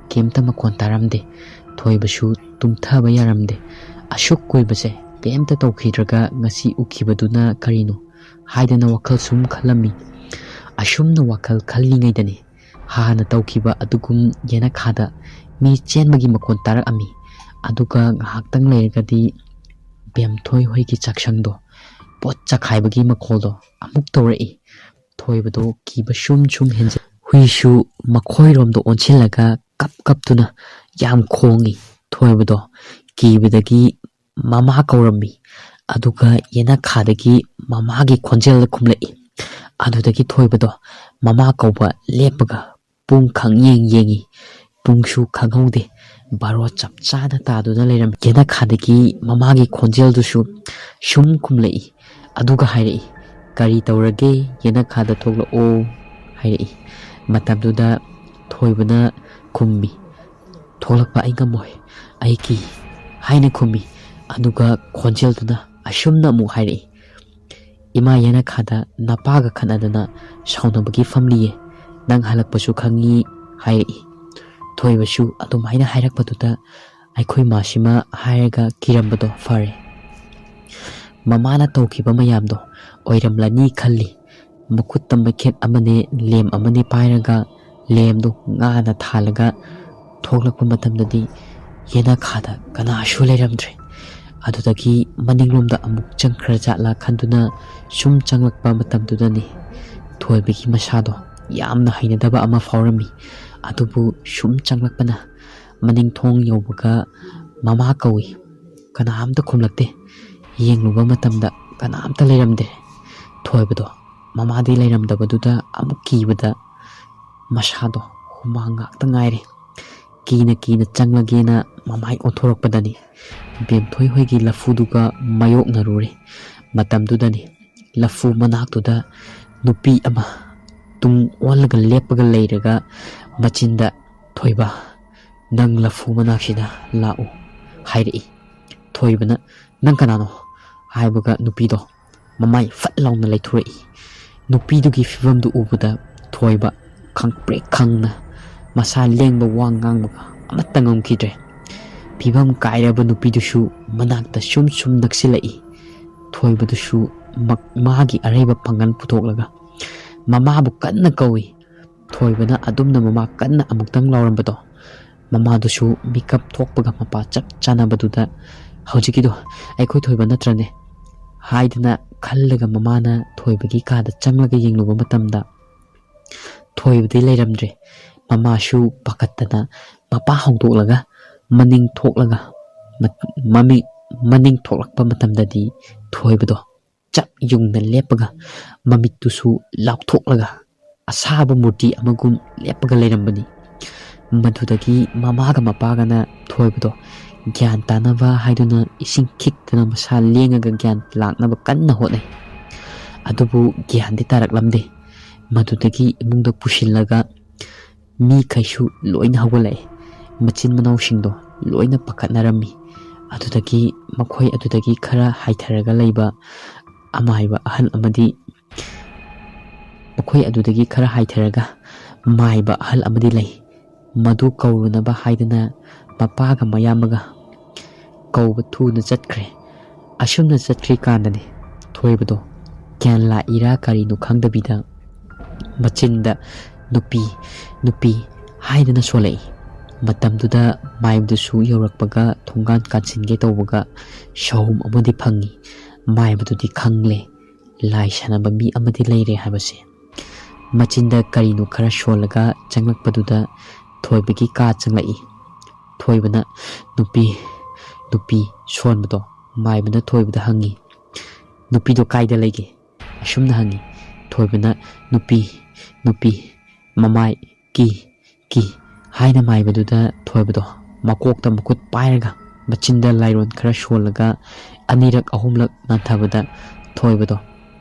ꯀꯩꯝꯇ ꯃꯈꯣꯟ ꯇꯥꯔꯝꯗꯦ꯫ ꯊꯣꯏꯕꯁꯨ ꯇꯨꯝꯊꯕ ꯌꯥꯔꯝꯗꯦ꯫ ꯑꯁꯨꯛ ꯀꯨꯏꯕꯁꯦ ꯀꯩꯝꯇ ꯇꯧꯈꯤꯗ꯭ꯔꯒ ꯉꯁꯤ ꯎꯈꯤꯕꯗꯨꯅ ꯀꯔꯤꯅꯣ ꯍꯥꯏꯗꯅ ꯋꯥꯈꯜ ꯁꯨꯝ ꯈꯜꯂꯝꯃꯤ꯫ ꯑꯁꯨꯝꯅ ꯋꯥꯈꯜ ꯈꯜꯂꯤꯉꯩꯗꯅꯤ ꯍꯥꯟꯅ ꯇꯧꯈꯤꯕ ꯑꯗꯨꯒꯨꯝ ꯌꯦꯅꯈꯥꯗ ꯃꯤ ꯆꯦꯟꯕꯒꯤ ꯃꯈꯣꯟ ꯇꯥꯔꯛꯑꯝꯃꯤ꯫ ꯑꯗꯨꯒ ꯉꯥꯏꯍꯥꯛꯇꯪ ꯂꯩꯔꯒꯗꯤ ꯕꯦꯝꯊꯣꯏ ꯍꯣꯏꯒꯤ ꯆꯥꯛꯁꯪꯗꯣ ꯄꯣꯠ ꯆꯈꯥꯏꯕꯒꯤ ꯃꯈꯣꯜꯗꯣ ꯑꯃꯨꯛ ꯇꯧꯔꯛꯏ꯫ ꯊꯣꯏꯕꯗꯣ ꯀꯤꯕ ꯁꯨꯝ ꯁꯨꯝ ꯍꯦꯟꯖꯤꯜ-, ꯍꯨꯏꯁꯨ ꯃꯈꯣꯏꯔꯣꯝꯗ ꯑꯣꯟꯁꯤꯜꯂꯒ ꯀꯞ ꯀꯞꯇꯨꯅ ꯌꯥꯝ ꯈꯣꯡꯏ꯫ ꯊꯣꯏꯕꯗꯣ ꯀꯤꯕꯗꯒꯤ ꯃꯃꯥ ꯀꯧꯔꯝꯃꯤ꯫ ꯑꯗꯨꯒ ꯌꯦꯅꯈꯥꯗꯒꯤ ꯃꯃꯥꯒꯤ ꯈꯣꯟꯖꯦꯜꯗ ꯈꯨꯝꯂꯛꯏ꯫ ꯑꯗꯨꯗꯒꯤ ꯊꯣꯏꯕꯗꯣ ꯃꯃꯥ ꯀꯧꯕ ꯂꯦꯞꯄꯒ ꯄꯨꯡ ꯈꯪꯌꯦꯡ ꯌꯦꯡꯏ꯫ ꯄꯨꯡꯁꯨ ꯈꯪꯍꯧꯗꯦ꯫ ꯕꯥꯔꯣ ꯆꯞ ꯆꯥꯅ ꯇꯥꯗꯨꯅ ꯂꯩꯔꯝꯃꯤ꯫ ꯌꯦꯅꯈꯥꯗꯒꯤ ꯃꯃꯥꯒꯤ ꯈꯣꯟꯖꯦꯜꯗꯨꯁꯨ ꯁꯨꯝ ꯈꯨꯝꯂꯛꯏ꯫ ꯑꯗꯨꯒ ꯍꯥꯏꯔꯛꯏ, "ꯀꯔꯤ ꯇꯧꯔꯒꯦ? ꯌꯦꯅꯈꯥꯗ ꯊꯣꯛꯂꯛꯑꯣ" ꯍꯥꯏꯔꯛꯏ꯫ ꯃꯇꯝꯗꯨꯗ ꯊꯣꯏꯕꯅ ꯈꯨꯝꯃꯤ, "ꯊꯣꯛꯂꯛꯄ ꯑꯩ ꯉꯝꯃꯣꯏ, ꯑꯩ ꯀꯤ" ꯍꯥꯏꯅ ꯈꯨꯝꯃꯤ꯫ ꯑꯗꯨꯒ ꯈꯣꯟꯖꯦꯜꯗꯨꯅ ꯑꯁꯨꯝꯅ ꯑꯃꯨꯛ ꯍꯥꯏꯔꯛꯏ, "ꯏꯃꯥ ꯌꯦꯅꯈꯥꯗ ꯅꯄꯥꯒ ꯈꯠꯅꯗꯅ ꯁꯥꯎꯅꯕꯒꯤ ꯐꯝꯂꯤꯌꯦ, ꯅꯪ ꯍꯜꯂꯛꯄꯁꯨ ꯈꯪꯉꯤ" ꯍꯥꯏꯔꯛꯏ꯫ ꯊꯣꯏꯕꯁꯨ ꯑꯗꯨꯃꯥꯏꯅ ꯍꯥꯏꯔꯛꯄꯗꯨꯗ ꯑꯩꯈꯣꯏ ꯃꯥꯁꯤꯃ ꯍꯥꯏꯔꯒ ꯀꯤꯔꯝꯕꯗꯣ ꯐꯔꯦ꯫ ꯃꯃꯥꯅ ꯇꯧꯈꯤꯕ ꯃꯌꯥꯝꯗꯣ ꯑꯣꯏꯔꯝꯂꯅꯤ ꯈꯜꯂꯤ꯫ ꯃꯈꯨꯠꯇ ꯃꯩꯈꯦꯠ ꯑꯃꯅꯦ ꯂꯦꯝ ꯑꯃꯅꯦ ꯄꯥꯏꯔꯒ ꯂꯦꯝꯗꯣ ꯉꯥꯅ ꯊꯥꯜꯂꯒ ꯊꯣꯛꯂꯛꯄ ꯃꯇꯝꯗꯗꯤ ꯌꯦꯅꯈꯥꯗ ꯀꯅꯥꯁꯨ ꯂꯩꯔꯝꯗ꯭ꯔꯦ꯫ ꯑꯗꯨꯗꯒꯤ ꯃꯅꯤꯡꯂꯣꯝꯗ ꯑꯃꯨꯛ ꯆꯪꯈ꯭ꯔ ꯖꯥꯠꯂꯥ ꯈꯟꯗꯨꯅ ꯁꯨꯝ ꯆꯪꯂꯛꯄ ꯃꯇꯝꯗꯨꯗꯅꯤ ꯊꯣꯏꯕꯒꯤ ꯃꯁꯥꯗꯣ ꯌꯥꯝꯅ ꯍꯩꯅꯗꯕ ꯑꯃ ꯐꯥꯎꯔꯝꯃꯤ꯫ ꯑꯗꯨꯕꯨ ꯁꯨꯝ ꯆꯪꯂꯛꯄꯅ ꯃꯅꯤꯡ ꯊꯣꯡ ꯌꯧꯕꯒ ꯃꯃꯥ ꯀꯧꯏ꯫ ꯀꯅꯥꯝꯇ ꯈꯨꯝꯂꯛꯇꯦ꯫ ꯌꯦꯡꯂꯨꯕ ꯃꯇꯝꯗ ꯀꯅꯥꯝꯇ ꯂꯩꯔꯝꯗꯦ꯫ ꯊꯣꯏꯕꯗꯣ ꯃꯃꯥꯗꯤ ꯂꯩꯔꯝꯗꯕꯗꯨꯗ ꯑꯃꯨꯛ ꯀꯤꯕꯗ ꯃꯁꯥꯗꯣ ꯍꯨꯃꯥꯡ ꯉꯥꯛꯇ ꯉꯥꯏꯔꯦ꯫ ꯀꯤꯅ ꯀꯤꯅ ꯆꯪꯂꯒꯦꯅ ꯃꯃꯥꯏ ꯑꯣꯟꯊꯣꯔꯛꯄꯗꯅꯤ ꯕꯦꯝꯊꯣꯏ ꯍꯣꯏꯒꯤ ꯂꯐꯨꯗꯨꯒ ꯃꯥꯌꯣꯛꯅꯔꯨꯔꯦ꯫ ꯃꯇꯝꯗꯨꯗꯅꯤ ꯂꯐꯨ ꯃꯅꯥꯛꯇꯨꯗ ꯅꯨꯄꯤ ꯑꯃ ꯇꯨꯡ ꯑꯣꯜꯂꯒ ꯂꯦꯞꯄꯒ ꯂꯩꯔꯒ ꯃꯆꯤꯟꯗ "ꯊꯣꯏꯕ, ꯅꯪ ꯂꯐꯨ ꯃꯅꯥꯛꯁꯤꯗ ꯂꯥꯛꯎ" ꯍꯥꯏꯔꯛꯏ꯫ ꯊꯣꯏꯕꯅ "ꯅꯪ ꯀꯅꯥꯅꯣ?" ꯍꯥꯏꯕꯒ ꯅꯨꯄꯤꯗꯣ ꯃꯃꯥꯏ ꯐꯠ ꯂꯥꯎꯅ ꯂꯩꯊꯣꯔꯛꯏ꯫ ꯅꯨꯄꯤꯗꯨꯒꯤ ꯐꯤꯕꯝꯗꯨ ꯎꯕꯗ ꯊꯣꯏꯕ ꯈꯪꯄ꯭ꯔꯦꯛ ꯈꯪꯅ ꯃꯁꯥ ꯂꯦꯡꯕ ꯋꯥ ꯉꯥꯡꯕꯒ ꯑꯃꯠꯇ ꯉꯝꯈꯤꯗ꯭ꯔꯦ꯫ ꯐꯤꯕꯝ ꯀꯥꯏꯔꯕ ꯅꯨꯄꯤꯗꯨꯁꯨ ꯃꯅꯥꯛꯇ ꯁꯨꯝ ꯁꯨꯝ ꯅꯛꯁꯤꯜꯂꯛꯏ꯫ ꯊꯣꯏꯕꯗꯨꯁꯨ ꯃꯛ-, ꯃꯥꯒꯤ ꯑꯔꯩꯕ ꯄꯥꯡꯒꯜ ꯄꯨꯊꯣꯛꯂꯒ ꯃꯃꯥꯕꯨ ꯀꯟꯅ ꯀꯧꯏ꯫ ꯊꯣꯏꯕꯅ ꯑꯗꯨꯝꯅ ꯃꯃꯥ ꯀꯟꯅ ꯑꯃꯨꯛꯇꯪ ꯂꯥꯎꯔꯝꯕꯗꯣ, ꯃꯃꯥꯗꯨꯁꯨ ꯃꯤꯀꯞ ꯊꯣꯛꯄꯒ ꯃꯄꯥ ꯆꯞ ꯆꯥꯅꯕꯗꯨꯗ "ꯍꯧꯖꯤꯛꯀꯤꯗꯣ ꯑꯩꯈꯣꯏ ꯊꯣꯏꯕ ꯅꯠꯇ꯭ꯔꯅꯦ?" ꯍꯥꯏꯗꯅ ꯈꯜꯂꯒ ꯃꯃꯥꯅ ꯊꯣꯏꯕꯒꯤ ꯀꯥꯗ ꯆꯪꯂꯒ ꯌꯦꯡꯂꯨꯕ ꯃꯇꯝꯗ ꯊꯣꯏꯕꯗꯤ ꯂꯩꯔꯝꯗ꯭ꯔꯦ꯫ ꯃꯃꯥꯁꯨ ꯄꯥꯈꯠꯇꯅ ꯃꯄꯥ ꯍꯧꯗꯣꯛꯂꯒ ꯃꯅꯤꯡ ꯊꯣꯛꯂꯒ ꯃ-, ꯃꯃꯤ-, ꯃꯅꯤꯡ ꯊꯣꯛꯂꯛꯄ ꯃꯇꯝꯗꯗꯤ ꯊꯣꯏꯕꯗꯣ ꯆꯞ ꯌꯨꯡꯅ ꯂꯦꯞꯄꯒ ꯃꯃꯤꯠꯇꯨꯁꯨ ꯂꯥꯎꯊꯣꯛꯂꯒ ꯑꯁꯥꯕ ꯃꯨꯔꯇꯤ ꯑꯃꯒꯨꯝ ꯂꯦꯞꯄꯒ ꯂꯩꯔꯝꯕꯅꯤ꯫ ꯃꯗꯨꯗꯒꯤ ꯃꯃꯥꯒ ꯃꯄꯥꯒꯅ ꯊꯣꯏꯕꯗꯣ ꯒ꯭ꯌꯥꯟ ꯇꯥꯅꯕ ꯍꯥꯏꯗꯨꯅ ꯏꯁꯤꯡ ꯈꯤꯛꯇꯅ ꯃꯁꯥ ꯂꯦꯡꯉꯒ ꯒ꯭ꯌꯥꯟ ꯂꯥꯛꯅꯕ ꯀꯟꯅ ꯍꯣꯠꯅꯩ꯫ ꯑꯗꯨꯕꯨ ꯒ꯭ꯌꯥꯟꯗꯤ ꯇꯥꯔꯛꯂꯝꯗꯦ꯫ ꯃꯗꯨꯗꯒꯤ ꯏꯃꯨꯡꯗ ꯄꯨꯁꯤꯜꯂꯒ ꯃꯤꯈꯩꯁꯨ ꯂꯣꯏꯅ ꯍꯧꯒꯠꯂꯛꯏ꯫ ꯃꯆꯤꯟ ꯃꯅꯥꯎꯁꯤꯡꯗꯣ ꯂꯣꯏꯅ ꯄꯥꯈꯠꯅꯔꯝꯃꯤ꯫ ꯑꯗꯨꯗꯒꯤ ꯃꯈꯣꯏ ꯑꯗꯨꯗꯒꯤ ꯈꯔ ꯍꯥꯏꯊꯔꯒ ꯂꯩꯕ ꯑꯃꯥꯏꯕ ꯑꯍꯜ ꯑꯃꯗꯤ, ꯃꯈꯣꯏ ꯑꯗꯨꯗꯒꯤ ꯈꯔ ꯍꯥꯏꯊꯔꯒ ꯃꯥꯏꯕ ꯑꯍꯜ ꯑꯃꯗꯤ ꯂꯩ꯫ ꯃꯗꯨ ꯀꯧꯔꯨꯅꯕ ꯍꯥꯏꯗꯅ ꯃꯄꯥꯒ ꯃꯌꯥꯝꯕꯒ ꯀꯧꯕ ꯊꯨꯅ ꯆꯠꯈ꯭ꯔꯦ꯫ ꯑꯁꯨꯝꯅ ꯆꯠꯈ꯭ꯔꯤꯀꯥꯟꯗꯅꯤ ꯊꯣꯏꯕꯗꯣ ꯒ꯭ꯌꯥꯟ ꯂꯥꯛꯏꯔꯥ ꯀꯔꯤꯅꯣ ꯈꯪꯗꯕꯤꯗ ꯃꯆꯤꯟꯗ "ꯅꯨꯄꯤ, ꯅꯨꯄꯤ" ꯍꯥꯏꯗꯅ ꯁꯣꯜꯂꯛꯏ꯫ ꯃꯇꯝꯗꯨꯗ ꯃꯥꯏꯕꯗꯨꯁꯨ ꯌꯧꯔꯛꯄꯒ ꯊꯣꯡꯒꯥꯟ ꯀꯥꯟꯁꯤꯟꯒꯦ ꯇꯧꯕꯒ ꯁꯍꯨꯝ ꯑꯃꯗꯤ ꯐꯪꯉꯤ꯫ ꯃꯥꯏꯕꯗꯨꯗꯤ ꯈꯪꯂꯦ, ꯂꯥꯏ ꯁꯥꯟꯅꯕ ꯃꯤ ꯑꯃꯗꯤ ꯂꯩꯔꯦ ꯍꯥꯏꯕꯁꯦ꯫ ꯃꯆꯤꯟꯗ ꯀꯔꯤꯅꯣ ꯈꯔ ꯁꯣꯜꯂꯒ ꯆꯪꯂꯛꯄꯗꯨꯗ ꯊꯣꯏꯕꯒꯤ ꯀꯥ ꯆꯪꯂꯛꯏ꯫ ꯊꯣꯏꯕꯅ "ꯅꯨꯄꯤ, ꯅꯨꯄꯤ" ꯁꯣꯟꯕꯗꯣ ꯃꯥꯏꯕꯅ ꯊꯣꯏꯕꯗ ꯍꯪꯉꯤ꯫ "ꯅꯨꯄꯤꯗꯣ ꯀꯥꯏꯗ ꯂꯩꯒꯦ?" ꯑꯁꯨꯝꯅ ꯍꯪꯉꯤ꯫ ꯊꯣꯏꯕꯅ "ꯅꯨꯄꯤ, ꯅꯨꯄꯤ, ꯃꯃꯥꯏ, ꯀꯤ, ꯀꯤ" ꯍꯥꯏꯅ ꯃꯥꯏꯕꯗꯨꯗ ꯊꯣꯏꯕꯗꯣ ꯃꯀꯣꯛꯇ ꯃꯈꯨꯠ ꯄꯥꯏꯔꯒ ꯃꯆꯤꯟꯗ ꯂꯥꯏꯔꯣꯟ ꯈꯔ ꯁꯣꯜꯂꯒ ꯑꯅꯤꯔꯛ ꯑꯍꯨꯝꯂꯛ ꯅꯥꯟꯊꯕꯗ ꯊꯣꯏꯕꯗꯣ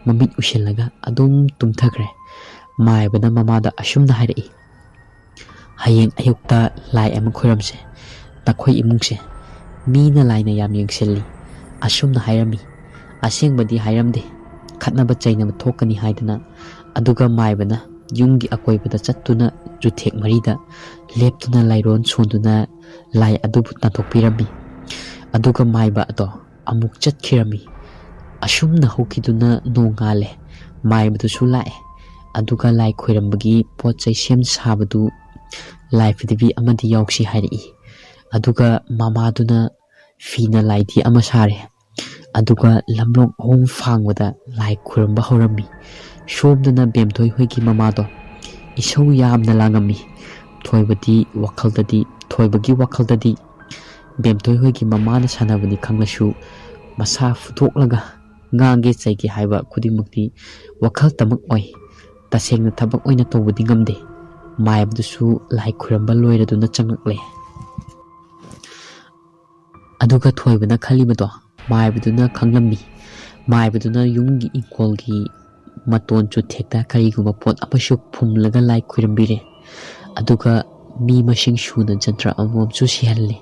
ꯃꯃꯤꯠ ꯎꯏꯁꯤꯜꯂꯒ ꯑꯗꯨꯝ ꯇꯨꯝꯊꯈ꯭ꯔꯦ꯫ ꯃꯥꯏꯕꯅ ꯃꯃꯥꯗ ꯑꯁꯨꯝꯅ ꯍꯥꯏꯔꯛꯏ, "ꯍꯌꯦꯡ ꯑꯌꯨꯛꯇ ꯂꯥꯏ ꯑꯃ ꯈꯣꯏꯔꯝꯁꯦ꯫ ꯅꯈꯣꯏ ꯏꯃꯨꯡꯁꯦ ꯃꯤꯅ ꯂꯥꯏꯅ ꯌꯥꯝ ꯌꯦꯡꯁꯤꯜꯂꯤ" ꯑꯁꯨꯝꯅ ꯍꯥꯏꯔꯝꯃꯤ꯫ ꯑꯁꯦꯡꯕꯗꯤ ꯍꯥꯏꯔꯝꯗꯦ, ꯈꯠꯅꯕ ꯆꯩꯅꯕ ꯊꯣꯛꯀꯅꯤ ꯍꯥꯏꯗꯅ꯫ ꯑꯗꯨꯒ ꯃꯥꯏꯕꯅ ꯌꯨꯝꯒꯤ ꯑꯀꯣꯏꯕꯗ ꯆꯠꯇꯨꯅ ꯆꯨꯊꯦꯛ ꯃꯔꯤꯗ ꯂꯦꯞꯇꯨꯅ ꯂꯥꯏꯔꯣꯟ ꯁꯣꯟꯗꯨꯅ ꯂꯥꯏ ꯑꯗꯨꯕꯨ ꯇꯥꯟꯊꯣꯛꯄꯤꯔꯝꯃꯤ꯫ ꯑꯗꯨꯒ ꯃꯥꯏꯕ ꯑꯗꯣ ꯑꯃꯨꯛ ꯆꯠꯈꯤꯔꯝꯃꯤ꯫ ꯑꯁꯨꯝꯅ ꯍꯧꯈꯤꯗꯨꯅ ꯅꯣꯡꯉꯥꯜꯂꯦ꯫ ꯃꯥꯏꯕꯗꯨꯁꯨ ꯂꯥꯛꯑꯦ꯫ ꯑꯗꯨꯒ ꯂꯥꯏ ꯈꯣꯏꯔꯝꯕꯒꯤ ꯄꯣꯠ ꯆꯩ ꯁꯦꯝ ꯁꯥꯕꯗꯨ ꯂꯥꯏ ꯐꯗꯤꯕꯤ ꯑꯃꯗꯤ ꯌꯥꯎꯁꯤ ꯍꯥꯏꯔꯛꯏ꯫ ꯑꯗꯨꯒ ꯃꯃꯥꯗꯨꯅ ꯐꯤꯅ ꯂꯥꯏꯙꯤ ꯑꯃ ꯁꯥꯔꯦ꯫ ꯑꯗꯨꯒ ꯂꯝꯂꯣꯡ ꯑꯍꯨꯝ ꯐꯥꯡꯕꯗ ꯂꯥꯏ ꯈꯨꯔꯨꯝꯕ ꯍꯧꯔꯝꯃꯤ꯫ ꯁꯣꯝꯗꯅ ꯕꯦꯝꯊꯣꯏ ꯍꯣꯏꯒꯤ ꯃꯃꯥꯗꯣ ꯏꯁꯧ ꯌꯥꯝꯅ ꯂꯥꯡꯉꯝꯃꯤ꯫ ꯊꯣꯏꯕꯗꯤ ꯋꯥꯈꯜꯗꯗꯤ, ꯊꯣꯏꯕꯒꯤ ꯋꯥꯈꯜꯗꯗꯤ ꯕꯦꯝꯊꯣꯏ ꯍꯣꯏꯒꯤ ꯃꯃꯥꯅ ꯁꯥꯟꯅꯕꯅꯤ ꯈꯪꯂꯁꯨ ꯃꯁꯥ ꯐꯨꯗꯣꯛꯂꯒ ꯉꯥꯡꯒꯦ ꯆꯩꯒꯦ ꯍꯥꯏꯕ ꯈꯨꯗꯤꯡꯃꯛꯇꯤ ꯋꯥꯈꯜꯇꯃꯛ ꯑꯣꯏ꯫ ꯇꯁꯦꯡꯅ ꯊꯕꯛ ꯑꯣꯏꯅ ꯇꯧꯕꯗꯤ ꯉꯝꯗꯦ꯫ ꯃꯥꯏꯕꯗꯨꯁꯨ ꯂꯥꯏ ꯈꯨꯔꯨꯝꯕ ꯂꯣꯏꯔꯗꯨꯅ ꯆꯪꯂꯛꯂꯦ꯫ ꯑꯗꯨꯒ ꯊꯣꯏꯕꯅ ꯈꯜꯂꯤꯕꯗꯣ ꯃꯥꯏꯕꯗꯨꯅ ꯈꯪꯂꯝꯃꯤ꯫ ꯃꯥꯏꯕꯗꯨꯅ ꯌꯨꯝꯒꯤ ꯏꯪꯈꯣꯜꯒꯤ ꯃꯇꯣꯟ ꯆꯨꯊꯦꯛꯇ ꯀꯔꯤꯒꯨꯝꯕ ꯄꯣꯠ ꯑꯃꯁꯨ ꯐꯨꯝꯂꯒ ꯂꯥꯏ ꯈꯨꯔꯨꯝꯕꯤꯔꯦ꯫ ꯑꯗꯨꯒ ꯃꯤ ꯃꯁꯤꯡ ꯁꯨꯅ ꯖꯟꯇ꯭ꯔ ꯑꯃꯃꯝꯁꯨ ꯁꯤꯍꯜꯂꯦ꯫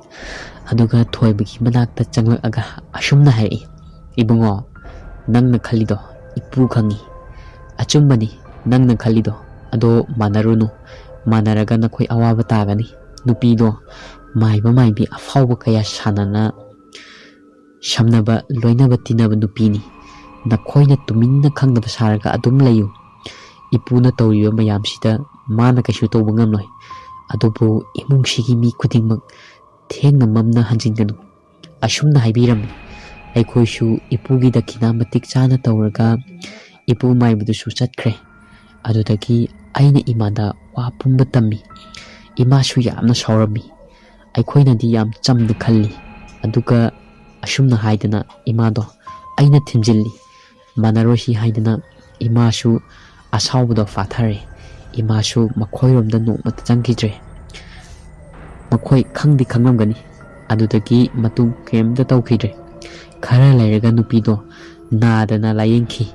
ꯑꯗꯨꯒ ꯊꯣꯏꯕꯒꯤ ꯃꯅꯥꯛꯇ ꯆꯪꯂꯛꯑꯒ ꯑꯁꯨꯝꯅ ꯍꯥꯏꯔꯛꯏ, "ꯏꯕꯨꯡꯉꯣ, ꯅꯪꯅ ꯈꯜꯂꯤꯗꯣ ꯏꯄꯨ ꯈꯪꯉꯤ꯫ ꯑꯆꯨꯝꯕꯅꯤ ꯅꯪꯅ ꯈꯜꯂꯤꯗꯣ꯫ ꯑꯗꯣ ꯃꯥꯟꯅꯔꯨꯅꯨ꯫ ꯃꯥꯟꯅꯔꯒ ꯅꯈꯣꯏ ꯑꯋꯥꯕ ꯇꯥꯒꯅꯤ꯫ ꯅꯨꯄꯤꯗꯣ ꯃꯥꯏꯕ ꯃꯥꯏꯕꯤ ꯑꯐꯥꯎꯕ ꯀꯌꯥ ꯁꯥꯟꯅꯅ ꯁꯝꯅꯕ, ꯂꯣꯏꯅꯕ ꯇꯤꯟꯅꯕ ꯅꯨꯄꯤꯅꯤ꯫ ꯅꯈꯣꯏꯅ ꯇꯨꯃꯤꯟꯅ ꯈꯪꯗꯕ ꯁꯥꯔꯒ ꯑꯗꯨꯝ ꯂꯩꯌꯨ꯫ ꯏꯄꯨꯅ ꯇꯧꯔꯤꯕ ꯃꯌꯥꯝꯁꯤꯗ ꯃꯥꯅ ꯀꯩꯁꯨ ꯇꯧꯕ ꯉꯝꯂꯣꯏ꯫ ꯑꯗꯨꯕꯨ ꯏꯃꯨꯡꯁꯤꯒꯤ ꯃꯤ ꯈꯨꯗꯤꯡꯃꯛ ꯊꯦꯡꯅ ꯃꯝꯅ ꯍꯟꯖꯤꯟꯒꯅꯨ꯫ ꯑꯁꯨꯝꯅ ꯍꯥꯏꯕꯤꯔꯝꯃꯤ꯫ ꯑꯩꯈꯣꯏꯁꯨ ꯏꯄꯨꯒꯤ ꯗꯈꯤꯅꯥ ꯃꯇꯤꯛ ꯆꯥꯅ ꯇꯧꯔꯒ ꯏꯄꯨ ꯃꯥꯏꯕꯗꯨꯁꯨ ꯆꯠꯈ꯭ꯔꯦ꯫ ꯑꯗꯨꯗꯒꯤ ꯑꯩꯅ ꯏꯃꯥꯗ ꯋꯥ ꯄꯨꯝꯕ ꯇꯝꯃꯤ꯫ ꯏꯃꯥꯁꯨ ꯌꯥꯝꯅ ꯁꯥꯎꯔꯝꯃꯤ꯫ ꯑꯩꯈꯣꯏꯅꯗꯤ ꯌꯥꯝ ꯆꯝꯅ ꯈꯜꯂꯤ, ꯑꯗꯨꯒ ꯑꯁꯨꯝꯅ ꯍꯥꯏꯗꯅ ꯏꯃꯥꯗꯣ ꯑꯩꯅ ꯊꯤꯟꯖꯤꯜꯂꯤ꯫ ꯃꯥꯟꯅꯔꯣꯏꯁꯤ ꯍꯥꯏꯗꯅ ꯏꯃꯥꯁꯨ ꯑꯁꯥꯎꯕꯗꯣ ꯐꯥꯊꯔꯦ꯫ ꯏꯃꯥꯁꯨ ꯃꯈꯣꯏꯔꯣꯝꯗ ꯅꯣꯡꯃꯇ ꯆꯪꯈꯤꯗ꯭ꯔꯦ꯫ ꯃꯈꯣꯏ ꯈꯪꯗꯤ ꯈꯪꯂꯝꯒꯅꯤ꯫ ꯑꯗꯨꯗꯒꯤ ꯃꯇꯨꯡ ꯀꯔꯤꯝꯇ ꯇꯧꯈꯤꯗ꯭ꯔꯦ꯫ ꯈꯔ ꯂꯩꯔꯒ ꯅꯨꯄꯤꯗꯣ ꯅꯥꯗꯅ ꯂꯥꯌꯦꯡꯈꯤ꯫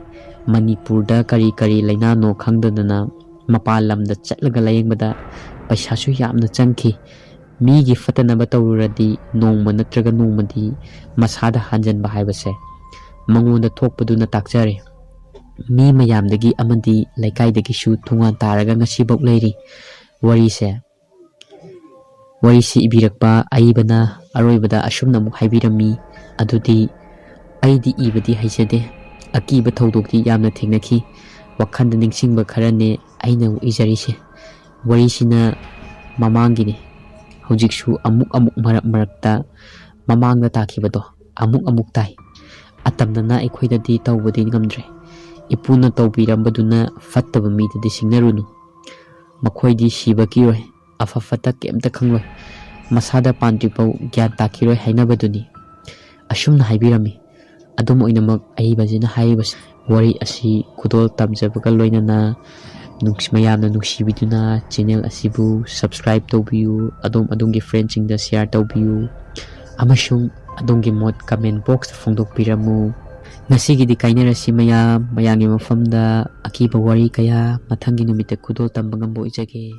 ꯃꯅꯤꯄꯨꯔꯗ ꯀꯔꯤ ꯀꯔꯤ ꯂꯥꯏꯅꯥꯅꯣ ꯈꯪꯗꯗꯅ ꯃꯄꯥꯟ ꯂꯝꯗ ꯆꯠꯂꯒ ꯂꯥꯌꯦꯡꯕꯗ ꯄꯩꯁꯥꯁꯨ ꯌꯥꯝꯅ ꯆꯪꯈꯤ꯫ ꯃꯤꯒꯤ ꯐꯠꯇꯅꯕ ꯇꯧꯔꯨꯔꯗꯤ ꯅꯣꯡꯃ ꯅꯠꯇ꯭ꯔꯒ ꯅꯣꯡꯃꯗꯤ ꯃꯁꯥꯗ ꯍꯟꯖꯟꯕ ꯍꯥꯏꯕꯁꯦ ꯃꯉꯣꯟꯗ ꯊꯣꯛꯄꯗꯨꯅ ꯇꯥꯛꯆꯔꯦ꯫ ꯃꯤ ꯃꯌꯥꯝꯗꯒꯤ ꯑꯃꯗꯤ ꯂꯩꯀꯥꯏꯗꯒꯤꯁꯨ ꯊꯣꯡꯒꯥꯟ ꯇꯥꯔꯒ ꯉꯁꯤꯐꯥꯎ ꯂꯩꯔꯤ꯫ ꯋꯥꯔꯤꯁꯦ, ꯋꯥꯔꯤꯁꯤ ꯏꯕꯤꯔꯛꯄ ꯑꯏꯕꯅ ꯑꯔꯣꯏꯕꯗ ꯑꯁꯨꯝꯅ ꯑꯃꯨꯛ ꯍꯥꯏꯕꯤꯔꯝꯃꯤ, "ꯑꯗꯨꯗꯤ ꯑꯩꯗꯤ ꯏꯕꯗꯤ ꯍꯩꯖꯗꯦ꯫ ꯑꯀꯤꯕ ꯊꯧꯗꯣꯛꯇꯤ ꯌꯥꯝꯅ ꯊꯦꯡꯅꯈꯤ꯫ ꯋꯥꯈꯜꯗ ꯅꯤꯡꯁꯤꯡꯕ ꯈꯔꯅꯦ ꯑꯩꯅ ꯏꯖꯔꯤꯁꯦ꯫ ꯋꯥꯔꯤꯁꯤꯅ ꯃꯃꯥꯡꯒꯤꯅꯤ꯫ ꯍꯧꯖꯤꯛꯁꯨ ꯑꯃꯨꯛ ꯑꯃꯨꯛ ꯃꯔꯛ ꯃꯔꯛꯇ ꯃꯃꯥꯡꯗ ꯇꯥꯈꯤꯕꯗꯣ ꯑꯃꯨꯛ ꯑꯃꯨꯛ ꯇꯥꯏ꯫ ꯑꯇꯝꯅꯅ ꯑꯩꯈꯣꯏꯗꯗꯤ ꯇꯧꯕꯗꯤ ꯉꯝꯗ꯭ꯔꯦ꯫ ꯏꯄꯨꯅ ꯇꯧꯕꯤꯔꯝꯕꯗꯨꯅ ꯐꯠꯇꯕ ꯃꯤꯗꯗꯤ ꯁꯤꯡꯅꯔꯨꯅꯨ꯫ ꯃꯈꯣꯏꯗꯤ ꯁꯤꯕ ꯀꯤꯔꯣꯏ, ꯑꯐ ꯐꯠꯇ ꯀꯩꯝꯇ ꯈꯪꯂꯣꯏ, ꯃꯁꯥꯗ ꯄꯥꯟꯗ꯭ꯔꯤꯐꯥꯎ ꯒ꯭ꯌꯥꯟ ꯇꯥꯈꯤꯔꯣꯏ" ꯍꯥꯏꯅꯕꯗꯨꯅꯤ꯫ ꯑꯁꯨꯝꯅ ꯍꯥꯏꯕꯤꯔꯝꯃꯤ꯫ ꯑꯗꯨꯝ ꯑꯣꯏꯅꯃꯛ ꯑꯏꯕꯁꯤꯅ ꯍꯥꯏꯔꯤꯕꯁꯤ, ꯋꯥꯔꯤ ꯑꯁꯤ ꯈꯨꯗꯣꯜ ꯇꯝꯖꯕꯒ ꯂꯣꯏꯅꯅ ꯅꯨꯡꯁꯤ-, ꯃꯌꯥꯝꯅ ꯅꯨꯡꯁꯤꯕꯤꯗꯨꯅ ꯆꯦꯅꯦꯜ ꯑꯁꯤꯕꯨ subscribe ꯇꯧꯕꯤꯌꯨ, ꯑꯗꯣꯝ ꯑꯗꯣꯝꯒꯤ friendꯁꯤꯡꯗ share ꯇꯧꯕꯤꯌꯨ, ꯑꯃꯁꯨꯡ ꯑꯗꯣꯝꯒꯤ ꯃꯣꯠ comment boxꯇ ꯐꯣꯡꯗꯣꯛꯄꯤꯔꯝꯃꯨ꯫ ꯉꯁꯤꯒꯤꯗꯤ ꯀꯥꯏꯅꯔꯁꯤ ꯃꯌꯥꯝ, ꯃꯌꯥꯝꯒꯤ ꯃꯐꯝꯗ ꯑꯀꯤꯕ ꯋꯥꯔꯤ ꯀꯌꯥ ꯃꯊꯪꯒꯤ ꯅꯨꯃꯤꯠꯇ ꯈꯨꯗꯣꯜ ꯇꯝꯕ ꯉꯝꯕ ꯑꯣꯏꯖꯒꯦ꯫